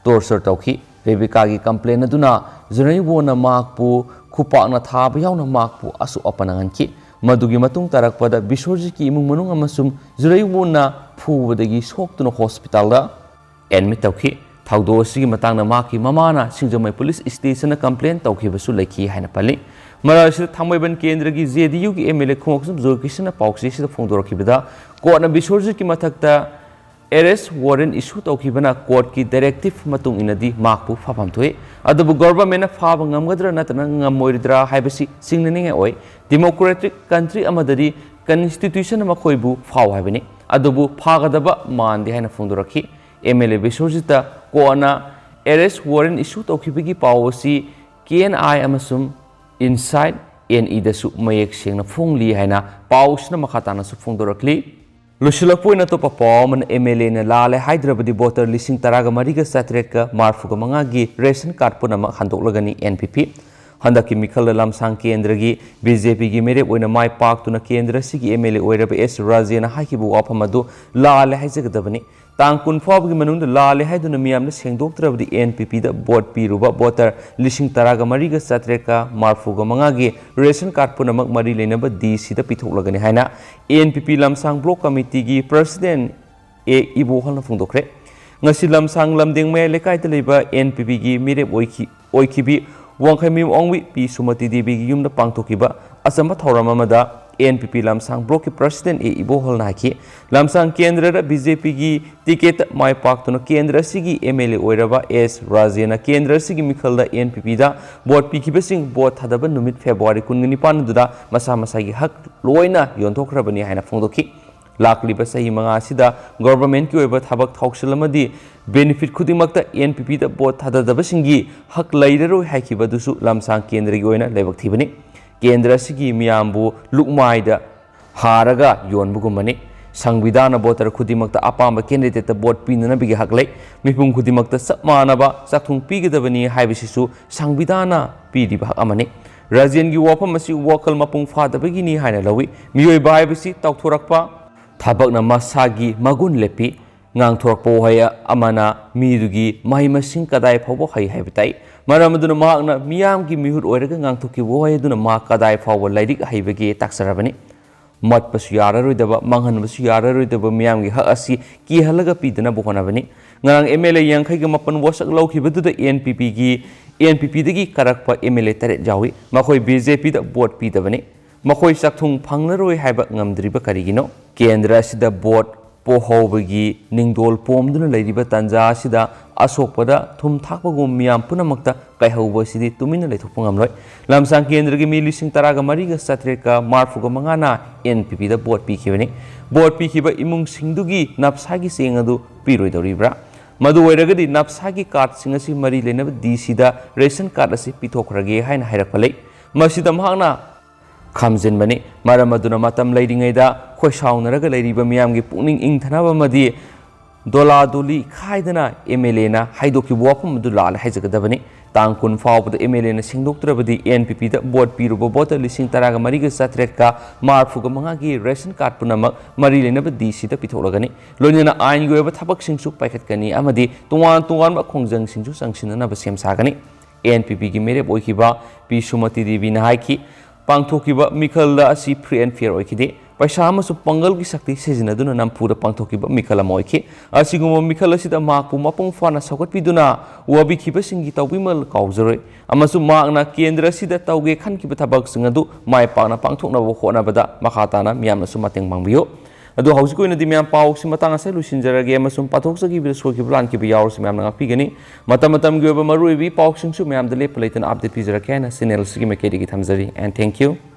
torture ꯇꯧꯈꯤ꯫ ꯔꯦꯕꯤꯀꯥꯒꯤ complaint ꯑꯗꯨꯅ ꯖꯨꯔꯩꯋꯣꯟꯅ ꯃꯍꯥꯛꯄꯨ ꯈꯨꯄꯥꯛꯅ ꯊꯥꯕ ꯌꯥꯎꯅ ꯃꯍꯥꯛꯄꯨ ꯑꯁꯣꯛ ꯑꯄꯟ ꯅꯪꯍꯟꯈꯤ꯫ ꯃꯗꯨꯒꯤ ꯃꯇꯨꯡ ꯇꯥꯔꯛꯄꯗ ꯕꯤꯁ꯭ꯋꯔꯖꯤꯠꯀꯤ ꯏꯃꯨꯡ ꯃꯅꯨꯡ ꯑꯃꯁꯨꯡ ꯖꯨꯔꯩꯋꯣꯟꯅ ꯐꯨꯕꯗꯒꯤ ꯁꯣꯛꯇꯨꯅ ꯍꯣꯁꯄꯤꯇꯥꯜꯗ ꯑꯦꯗꯃꯤꯠ ꯇꯧꯈꯤ꯫ ꯊꯧꯗꯣꯛ ꯑꯁꯤꯒꯤ ꯃꯇꯥꯡꯗ ꯃꯍꯥꯛꯀꯤ ꯃꯃꯥꯅ ꯁꯤꯡꯖꯃꯩ ꯄꯨꯂꯤꯁ ꯁ꯭ꯇꯦꯁꯟꯗ complaint ꯇꯧꯈꯤꯕꯁꯨ ꯂꯩꯈꯤ ꯍꯥꯏꯅ ꯄꯜꯂꯤ꯫ ꯃꯔꯛ ꯑꯁꯤꯗ ꯊꯥꯡꯃꯩꯕꯟ ꯀꯦꯟꯗ꯭ꯔꯒꯤ ꯖꯦ ꯗꯤ ꯌꯨꯒꯤ ꯑꯦꯝ ꯑꯦꯜ ꯑꯦ ꯈꯣꯡꯎꯞꯁꯝ ꯖꯣꯏꯀꯤꯁꯟꯅ ꯄꯥꯎꯆꯦ ꯑꯁꯤꯗ ꯐꯣꯡꯗꯣꯔꯛꯈꯤꯕꯗ, ꯀꯣꯔꯠꯅ ꯕꯤꯁ꯭ꯋꯔꯖꯤꯠꯀꯤ ꯃꯊꯛꯇ arrest warrant issue ꯇꯧꯈꯤꯕꯅ ꯀꯣꯔꯠꯀꯤ directive ꯃꯇꯨꯡ ꯏꯟꯅꯗꯤ ꯃꯍꯥꯛꯄꯨ ꯐꯥꯐꯝ ꯊꯣꯛꯏ꯫ ꯑꯗꯨꯕꯨ governmentꯅ ꯐꯥꯕ ꯉꯝꯒꯗ꯭ꯔꯥ ꯅꯠꯇ꯭ꯔꯒ ꯉꯝꯃꯣꯏꯗ꯭ꯔꯥ ꯍꯥꯏꯕꯁꯤ ꯆꯤꯡꯅꯅꯤꯡꯉꯥꯏ ꯑꯣꯏ꯫ Democratic country ꯑꯃꯗꯗꯤ constitutionꯅ ꯃꯈꯣꯏꯕꯨ ꯐꯥꯎ ꯍꯥꯏꯕꯅꯤ꯫ ꯑꯗꯨꯕꯨ ꯐꯥꯒꯗꯕ ꯃꯥꯟꯗꯦ ꯍꯥꯏꯅ ꯐꯣꯡꯗꯣꯔꯛꯈꯤ꯫ ꯑꯦꯝ ꯑꯦꯜ ꯑꯦ ꯕꯤꯁ꯭ꯋꯔꯖꯤꯠꯇ ꯀꯣꯔꯠꯅ arrest warrant issue ꯇꯧꯈꯤꯕꯒꯤ ꯄꯥꯎ ꯑꯁꯤ ꯀꯦ ꯑꯦꯟ ꯑꯥꯏ ꯑꯃꯁꯨꯡ Inside ꯑꯦꯟ ꯏꯗꯁꯨ ꯃꯌꯦꯛ ꯁꯦꯡꯅ ꯐꯣꯡꯂꯤ ꯍꯥꯏꯅ ꯄꯥꯎꯁꯤꯅ ꯃꯈꯥ ꯇꯥꯅꯁꯨ ꯐꯣꯡꯗꯣꯔꯛꯂꯤ꯫ ꯂꯣꯏꯁꯤꯜꯂꯛꯄ ꯑꯣꯏꯅ ꯑꯇꯣꯞꯄ ꯄꯥꯎ ꯑꯃꯅ, ꯑꯦꯝ ꯑꯦꯜ ꯑꯦꯅ ꯂꯥꯜꯂꯦ ꯍꯥꯏꯗ꯭ꯔꯕꯗꯤ voter ꯂꯤꯁꯤꯡ ꯇꯔꯥꯒ ꯃꯔꯤꯒ ꯆꯥꯇ꯭ꯔꯦꯠꯀ ꯃꯔꯤꯐꯨꯒ ꯃꯉꯥꯒꯤ ration card ꯄꯨꯝꯅꯃꯛ ꯍꯟꯗꯣꯛꯂꯒꯅꯤ ꯑꯦꯟ ꯄꯤ ꯄꯤ꯫ ꯍꯟꯗꯛꯀꯤ ꯃꯤꯈꯜꯗ ꯂꯝꯁꯥꯡ ꯀꯦꯟꯗ꯭ꯔꯒꯤ ꯕꯤ ꯖꯦ ꯄꯤꯒꯤ ꯃꯤꯔꯦꯞ ꯑꯣꯏꯅ ꯃꯥꯏ ꯄꯥꯛꯇꯨꯅ ꯀꯦꯟꯗ꯭ꯔ ꯑꯁꯤꯒꯤ ꯑꯦꯝ ꯑꯦꯜ ꯑꯦ ꯑꯣꯏꯔꯕ ꯑꯦꯁ ꯔꯥꯖꯦꯅ ꯍꯥꯏꯈꯤꯕ ꯋꯥꯐꯝ ꯑꯗꯨ ꯂꯥꯜꯂꯦ ꯍꯥꯏꯖꯒꯗꯕꯅꯤ꯫ ꯇꯥꯡ ꯀꯨꯟ ꯐꯥꯎꯕꯒꯤ ꯃꯅꯨꯡꯗ ꯂꯥꯜꯂꯦ ꯍꯥꯏꯗꯨꯅ ꯃꯤꯌꯥꯝꯅ ꯁꯦꯡꯗꯣꯛꯇ꯭ꯔꯕꯗꯤ ꯑꯦꯟ ꯄꯤ ꯄꯤꯗ vote ꯄꯤꯔꯨꯕ voter ꯂꯤꯁꯤꯡ ꯇꯔꯥꯒ ꯃꯔꯤꯒ ꯆꯥꯇ꯭ꯔꯦꯠꯀ ꯃꯔꯤꯐꯨꯒ ꯃꯉꯥꯒꯤ ration card ꯄꯨꯝꯅꯃꯛ ꯃꯔꯤ ꯂꯩꯅꯕ ꯗꯤ ꯁꯤꯗ ꯄꯤꯊꯣꯛꯂꯒꯅꯤ ꯍꯥꯏꯅ ꯑꯦꯟ ꯄꯤ ꯄꯤ ꯂꯝꯁꯥꯡ block committeeꯒꯤ president ꯑꯦ ꯏꯕꯣꯍꯜꯅ ꯐꯣꯡꯗꯣꯛꯈ꯭ꯔꯦ꯫ ꯉꯁꯤ ꯂꯝꯁꯥꯡ ꯂꯝꯗꯦꯡ ꯃꯌꯥꯏ ꯂꯩꯀꯥꯏꯗ ꯂꯩꯕ ꯑꯦꯟ ꯄꯤ ꯄꯤꯒꯤ ꯃꯤꯔꯦꯞ ꯑꯣꯏꯈꯤ-, ꯑꯣꯏꯈꯤꯕꯤ ꯋꯥꯡꯈꯩꯃꯌꯨꯝ ꯑꯣꯡꯕꯤ ꯄꯤ ꯁꯨꯃꯇꯤ ꯗꯦꯕꯤꯒꯤ ꯌꯨꯝꯗ ꯄꯥꯡꯊꯣꯛꯈꯤꯕ ꯑꯆꯝꯕ ꯊꯧꯔꯝ ꯑꯃꯗ ꯑꯦꯟ ꯄꯤ ꯄꯤ ꯂꯝꯁꯥꯡ blockꯀꯤ president ꯑꯦ ꯏꯕꯣꯍꯜꯅ ꯍꯥꯏꯈꯤ, ꯂꯝꯁꯥꯡ ꯀꯦꯟꯗ꯭ꯔꯗ ꯕꯤ ꯖꯦ ꯄꯤꯒꯤ ticketꯇ ꯃꯥꯏ ꯄꯥꯛꯇꯨꯅ ꯀꯦꯟꯗ꯭ꯔ ꯑꯁꯤꯒꯤ ꯑꯦꯝ ꯑꯦꯜ ꯑꯦ ꯑꯣꯏꯔꯕ ꯑꯦꯁ ꯔꯥꯖꯦꯅ ꯀꯦꯟꯗ꯭ꯔ ꯑꯁꯤꯒꯤ ꯃꯤꯈꯜꯗ ꯑꯦꯟ ꯄꯤ ꯄꯤꯗ vote ꯄꯤꯈꯤꯕꯁꯤꯡ vote ꯊꯥꯗꯕ ꯅꯨꯃꯤꯠ February ꯀꯨꯟꯒ ꯅꯤꯄꯥꯟ ꯑꯗꯨꯗ ꯃꯁꯥ ꯃꯁꯥꯒꯤ ꯍꯛ ꯂꯣꯏꯅ ꯌꯣꯟꯊꯣꯛꯈ꯭ꯔꯕꯅꯤ ꯍꯥꯏꯅ ꯐꯣꯡꯗꯣꯛꯈꯤ꯫ ꯂꯥꯛꯂꯤꯕ ꯆꯍꯤ ꯃꯉꯥ ꯑꯁꯤꯗ governmentꯀꯤ ꯑꯣꯏꯕ ꯊꯕꯛ ꯊꯧꯁꯤꯜ ꯑꯃꯗꯤ benefit ꯈꯨꯗꯤꯡꯃꯛꯇ ꯑꯦꯟ ꯄꯤ ꯄꯤꯗ vote ꯊꯥꯗꯗꯕꯁꯤꯡꯒꯤ ꯍꯛ ꯂꯩꯔꯔꯣꯏ ꯍꯥꯏꯈꯤꯕ ꯑꯗꯨꯁꯨ ꯂꯝꯁꯥꯡ ꯀꯦꯟꯗ꯭ꯔꯒꯤ ꯑꯣꯏꯅ ꯂꯥꯏꯕꯛ ꯊꯤꯕꯅꯤ꯫ ꯀꯦꯟꯗ꯭ꯔ ꯑꯁꯤꯒꯤ ꯃꯤꯌꯥꯝꯕꯨ ꯂꯨꯛꯃꯥꯏꯗ ꯍꯥꯔꯒ ꯌꯣꯟꯕꯒꯨꯝꯕꯅꯤ꯫ ꯁꯪꯕꯤꯙꯥꯟꯅ voter ꯈꯨꯗꯤꯡꯃꯛꯇ ꯑꯄꯥꯝꯕ candidateꯇ vote ꯄꯤꯅꯅꯕꯒꯤ ꯍꯛ ꯂꯩ꯫ ꯃꯤꯄꯨꯝ ꯈꯨꯗꯤꯡꯃꯛꯇ ꯆꯞ ꯃꯥꯟꯅꯕ ꯆꯥꯛꯊꯨꯡ ꯄꯤꯒꯗꯕꯅꯤ ꯍꯥꯏꯕꯁꯤꯁꯨ ꯁꯪꯕꯤꯙꯥꯟꯅ ꯄꯤꯔꯤꯕ ꯍꯛ ꯑꯃꯅꯤ꯫ ꯔꯥꯖꯦꯟꯒꯤ ꯋꯥꯐꯝ ꯑꯁꯤ ꯋꯥꯈꯜ ꯃꯄꯨꯡ ꯐꯥꯗꯕꯒꯤꯅꯤ ꯍꯥꯏꯅ ꯂꯧꯏ꯫ ꯃꯤꯑꯣꯏꯕ ꯍꯥꯏꯕꯁꯤ ꯇꯥꯎꯊꯣꯔꯛꯄ, ꯊꯕꯛꯅ ꯃꯁꯥꯒꯤ ꯃꯒꯨꯟ ꯂꯦꯞꯄꯤ꯫ ꯉꯥꯡꯊꯣꯔꯛꯄ ꯋꯥꯍꯩ ꯑꯃꯅ ꯃꯤꯗꯨꯒꯤ ꯃꯍꯩ ꯃꯁꯤꯡ ꯀꯗꯥꯏ ꯐꯥꯎꯕ ꯍꯩ ꯍꯥꯏꯕ ꯇꯥꯛꯏ꯫ ꯃꯔꯝ ꯑꯗꯨꯅ ꯃꯍꯥꯛꯅ ꯃꯤꯌꯥꯝꯒꯤ ꯃꯤꯍꯨꯠ ꯑꯣꯏꯔꯒ ꯉꯥꯡꯊꯣꯛꯈꯤꯕ ꯋꯥꯍꯩ ꯑꯗꯨꯅ ꯃꯍꯥꯛ ꯀꯗꯥꯏ ꯐꯥꯎꯕ ꯂꯥꯏꯔꯤꯛ ꯍꯩꯕꯒꯦ ꯇꯥꯛꯆꯔꯕꯅꯤ꯫ ꯃꯠꯄꯁꯨ ꯌꯥꯔꯔꯣꯏꯗꯕ, ꯃꯥꯡꯍꯟꯕꯁꯨ ꯌꯥꯔꯔꯣꯏꯗꯕ ꯃꯤꯌꯥꯝꯒꯤ ꯍꯛ ꯑꯁꯤ ꯀꯤꯍꯜꯂꯒ ꯄꯤꯗꯅꯕ ꯍꯣꯠꯅꯕꯅꯤ꯫ ꯉꯔꯥꯡ ꯑꯦꯝ ꯑꯦꯜ ꯑꯦ ꯌꯥꯡꯈꯩꯒ ꯃꯥꯄꯟ ꯋꯥꯁꯛ ꯂꯧꯈꯤꯕꯗꯨꯗ ꯑꯦꯟ ꯄꯤ ꯄꯤꯒꯤ, ꯑꯦꯟ ꯄꯤ ꯄꯤꯗꯒꯤ ꯀꯥꯔꯛꯄ ꯑꯦꯝ ꯑꯦꯜ ꯑꯦ ꯇꯔꯦꯠ ꯌꯥꯎꯏ꯫ ꯃꯈꯣꯏ ꯕꯤ ꯖꯦ ꯄꯤꯗ ꯚꯣꯠ ꯄꯤꯗꯕꯅꯤ꯫ ꯃꯈꯣꯏ ꯆꯥꯛꯊꯨꯡ ꯐꯪꯂꯔꯣꯏ ꯍꯥꯏꯕ ꯉꯝꯗ꯭ꯔꯤꯕ ꯀꯔꯤꯒꯤꯅꯣ? ꯀꯦꯟꯗ꯭ꯔ ꯑꯁꯤꯗ ꯚꯣꯠ ꯄꯣꯍꯧꯕꯒꯤ ꯅꯤꯡꯗꯣꯜ ꯄꯣꯝꯗꯨꯅ ꯂꯩꯔꯤꯕ ꯇꯥꯟꯖꯥ ꯑꯁꯤꯗ ꯑꯁꯣꯛꯄꯗ ꯊꯨꯝ ꯊꯥꯛꯄꯒꯨꯝ ꯃꯤꯌꯥꯝ ꯄꯨꯝꯅꯃꯛꯇ ꯀꯥꯏꯍꯧꯕ ꯑꯁꯤꯗꯤ ꯇꯨꯃꯤꯟꯅ ꯂꯩꯊꯣꯛꯄ ꯉꯝꯂꯣꯏ꯫ ꯂꯝꯁꯥꯡ ꯀꯦꯟꯗ꯭ꯔꯒꯤ ꯃꯤ ꯂꯤꯁꯤꯡ ꯇꯔꯥꯒ ꯃꯔꯤꯒ ꯆꯥꯇ꯭ꯔꯦꯠꯀ ꯃꯔꯤꯐꯨꯒ ꯃꯉꯥꯅ ꯑꯦꯟ ꯄꯤ ꯄꯤꯗ ꯚꯣꯠ ꯄꯤꯈꯤꯕꯅꯤ꯫ ꯚꯣꯠ ꯄꯤꯈꯤꯕ ꯏꯃꯨꯡꯁꯤꯡꯗꯨꯒꯤ ꯅꯞꯁꯥꯒꯤ ꯆꯦꯡ ꯑꯗꯨ ꯄꯤꯔꯣꯏꯗꯧꯔꯤꯕ꯭ꯔꯥ? ꯃꯗꯨ ꯑꯣꯏꯔꯒꯗꯤ ꯅꯞꯁꯥꯒꯤ ꯀꯥꯔꯗꯁꯤꯡ ꯑꯁꯤ ꯃꯔꯤ ꯂꯩꯅꯕ ꯗꯤ ꯁꯤꯗ ꯔꯦꯁꯟ ꯀꯥꯔꯗ ꯑꯁꯤ ꯄꯤꯊꯣꯛꯈ꯭ꯔꯒꯦ ꯍꯥꯏꯅ ꯍꯥꯏꯔꯛꯄ ꯂꯩ꯫ ꯃꯁꯤꯗ ꯃꯍꯥꯛꯅ ꯈꯥꯝꯖꯤꯟꯕꯅꯤ꯫ ꯃꯔꯝ ꯑꯗꯨꯅ ꯃꯇꯝ ꯂꯩꯔꯤꯉꯩꯗ ꯈꯣꯏꯁꯥꯎꯅꯔꯒ ꯂꯩꯔꯤꯕ ꯃꯤꯌꯥꯝꯒꯤ ꯄꯨꯛꯅꯤꯡ ꯏꯪꯊꯅꯕ ꯑꯃꯗꯤ ꯗꯣꯂꯥ ꯗꯣꯂꯤ ꯈꯥꯏꯗꯅ ꯑꯦꯝ ꯑꯦꯜ ꯑꯦꯅ ꯍꯥꯏꯗꯣꯛꯈꯤꯕ ꯋꯥꯐꯝ ꯑꯗꯨ ꯂꯥꯜꯂꯦ ꯍꯥꯏꯖꯒꯗꯕꯅꯤ꯫ ꯇꯥꯡ ꯀꯨꯟ ꯐꯥꯎꯕꯗ ꯑꯦꯝ ꯑꯦꯜ ꯑꯦꯅ ꯁꯦꯡꯗꯣꯛꯇ꯭ꯔꯕꯗꯤ ꯑꯦꯟ ꯄꯤ ꯄꯤꯗ ꯚꯣꯠ ꯄꯤꯔꯨꯕ ꯚꯣꯇꯔ ꯂꯤꯁꯤꯡ ꯇꯔꯥꯒ ꯃꯔꯤꯒ ꯆꯥꯇ꯭ꯔꯦꯠꯀ ꯃꯔꯤꯐꯨꯒ ꯃꯉꯥꯒꯤ ꯔꯦꯁꯟ ꯀꯥꯔꯗ ꯄꯨꯝꯅꯃꯛ ꯃꯔꯤ ꯂꯩꯅꯕ ꯗꯤ ꯁꯤꯗ ꯄꯤꯊꯣꯛꯂꯒꯅꯤ꯫ ꯂꯣꯏꯅꯅ ꯑꯥꯏꯟꯒꯤ ꯑꯣꯏꯕ ꯊꯕꯛꯁꯤꯡꯁꯨ ꯄꯥꯏꯈꯠꯀꯅꯤ ꯑꯃꯗꯤ ꯇꯣꯉꯥꯟ ꯇꯣꯉꯥꯟꯕ ꯈꯣꯡꯖꯪꯁꯤꯡꯁꯨ ꯆꯪꯁꯤꯟꯅꯅꯕ ꯁꯦꯝ ꯁꯥꯒꯅꯤ꯫ ꯑꯦꯟ ꯄꯤ ꯄꯤꯒꯤ ꯃꯤꯔꯦꯞ ꯑꯣꯏꯈꯤꯕ ꯄꯤ ꯁꯨꯃꯇꯤ ꯗꯦꯕꯤꯅ ꯍꯥꯏꯈꯤ, ꯄꯥꯡꯊꯣꯛꯈꯤꯕ ꯃꯤꯈꯜꯗ ꯑꯁꯤ free and fair ꯑꯣꯏꯈꯤꯗꯦ꯫ ꯄꯩꯁꯥ ꯑꯃꯁꯨꯡ ꯄꯥꯡꯒꯜꯒꯤ ꯁꯛꯇꯤ ꯁꯤꯖꯤꯟꯅꯗꯨꯅ ꯅꯝꯐꯨꯗ ꯄꯥꯡꯊꯣꯛꯈꯤꯕ ꯃꯤꯈꯜ ꯑꯃ ꯑꯣꯏꯈꯤ꯫ ꯑꯁꯤꯒꯨꯝꯕ ꯃꯤꯈꯜ ꯑꯁꯤꯗ ꯃꯍꯥꯛꯄꯨ ꯃꯄꯨꯡ ꯐꯥꯅ ꯁꯧꯒꯠꯄꯤꯗꯨꯅ ꯋꯥꯕꯤꯈꯤꯕꯁꯤꯡꯒꯤ ꯇꯧꯕꯤꯃꯜ ꯀꯥꯎꯖꯔꯣꯏ ꯑꯃꯁꯨꯡ ꯃꯍꯥꯛꯅ ꯀꯦꯟꯗ꯭ꯔ ꯑꯁꯤꯗ ꯇꯧꯒꯦ ꯈꯟꯈꯤꯕ ꯊꯕꯛꯁꯤꯡ ꯑꯗꯨ ꯃꯥꯏ ꯄꯥꯛꯅ ꯄꯥꯡꯊꯣꯛꯅꯕ ꯍꯣꯠꯅꯕꯗ ꯃꯈꯥ ꯇꯥꯅ ꯃꯤꯌꯥꯝꯅꯁꯨ ꯃꯇꯦꯡ ꯄꯥꯡꯕꯤꯌꯨ꯫ ꯑꯗꯨ ꯍꯧꯖꯤꯛꯀꯤ ꯑꯣꯏꯅꯗꯤ ꯃꯌꯥꯝ ꯄꯥꯎꯁꯤ ꯃꯇꯥꯡ ꯑꯁꯤꯗ ꯂꯣꯏꯁꯤꯟꯖꯔꯒꯦ ꯑꯃꯁꯨꯡ ꯄꯥꯊꯣꯛꯆꯈꯤꯕꯗ ꯁꯣꯏꯈꯤꯕ ꯂꯥꯟꯈꯤꯕ ꯌꯥꯎꯔꯁꯨ ꯃꯌꯥꯝꯅ ꯉꯥꯛꯄꯤꯒꯅꯤ꯫ ꯃꯇꯝ ꯃꯇꯝꯒꯤ ꯑꯣꯏꯕ ꯃꯔꯨꯑꯣꯏꯕ ꯄꯥꯎꯁꯤꯡꯁꯨ ꯃꯌꯥꯝꯗ ꯂꯦꯞꯄ ꯂꯩꯇꯅ update ꯄꯤꯖꯔꯛꯀꯦ ꯍꯥꯏꯅ channel ꯑꯁꯤꯒꯤ ꯃꯥꯏꯀꯩꯗꯒꯤ ꯊꯝꯖꯔꯤ꯫ And thank you.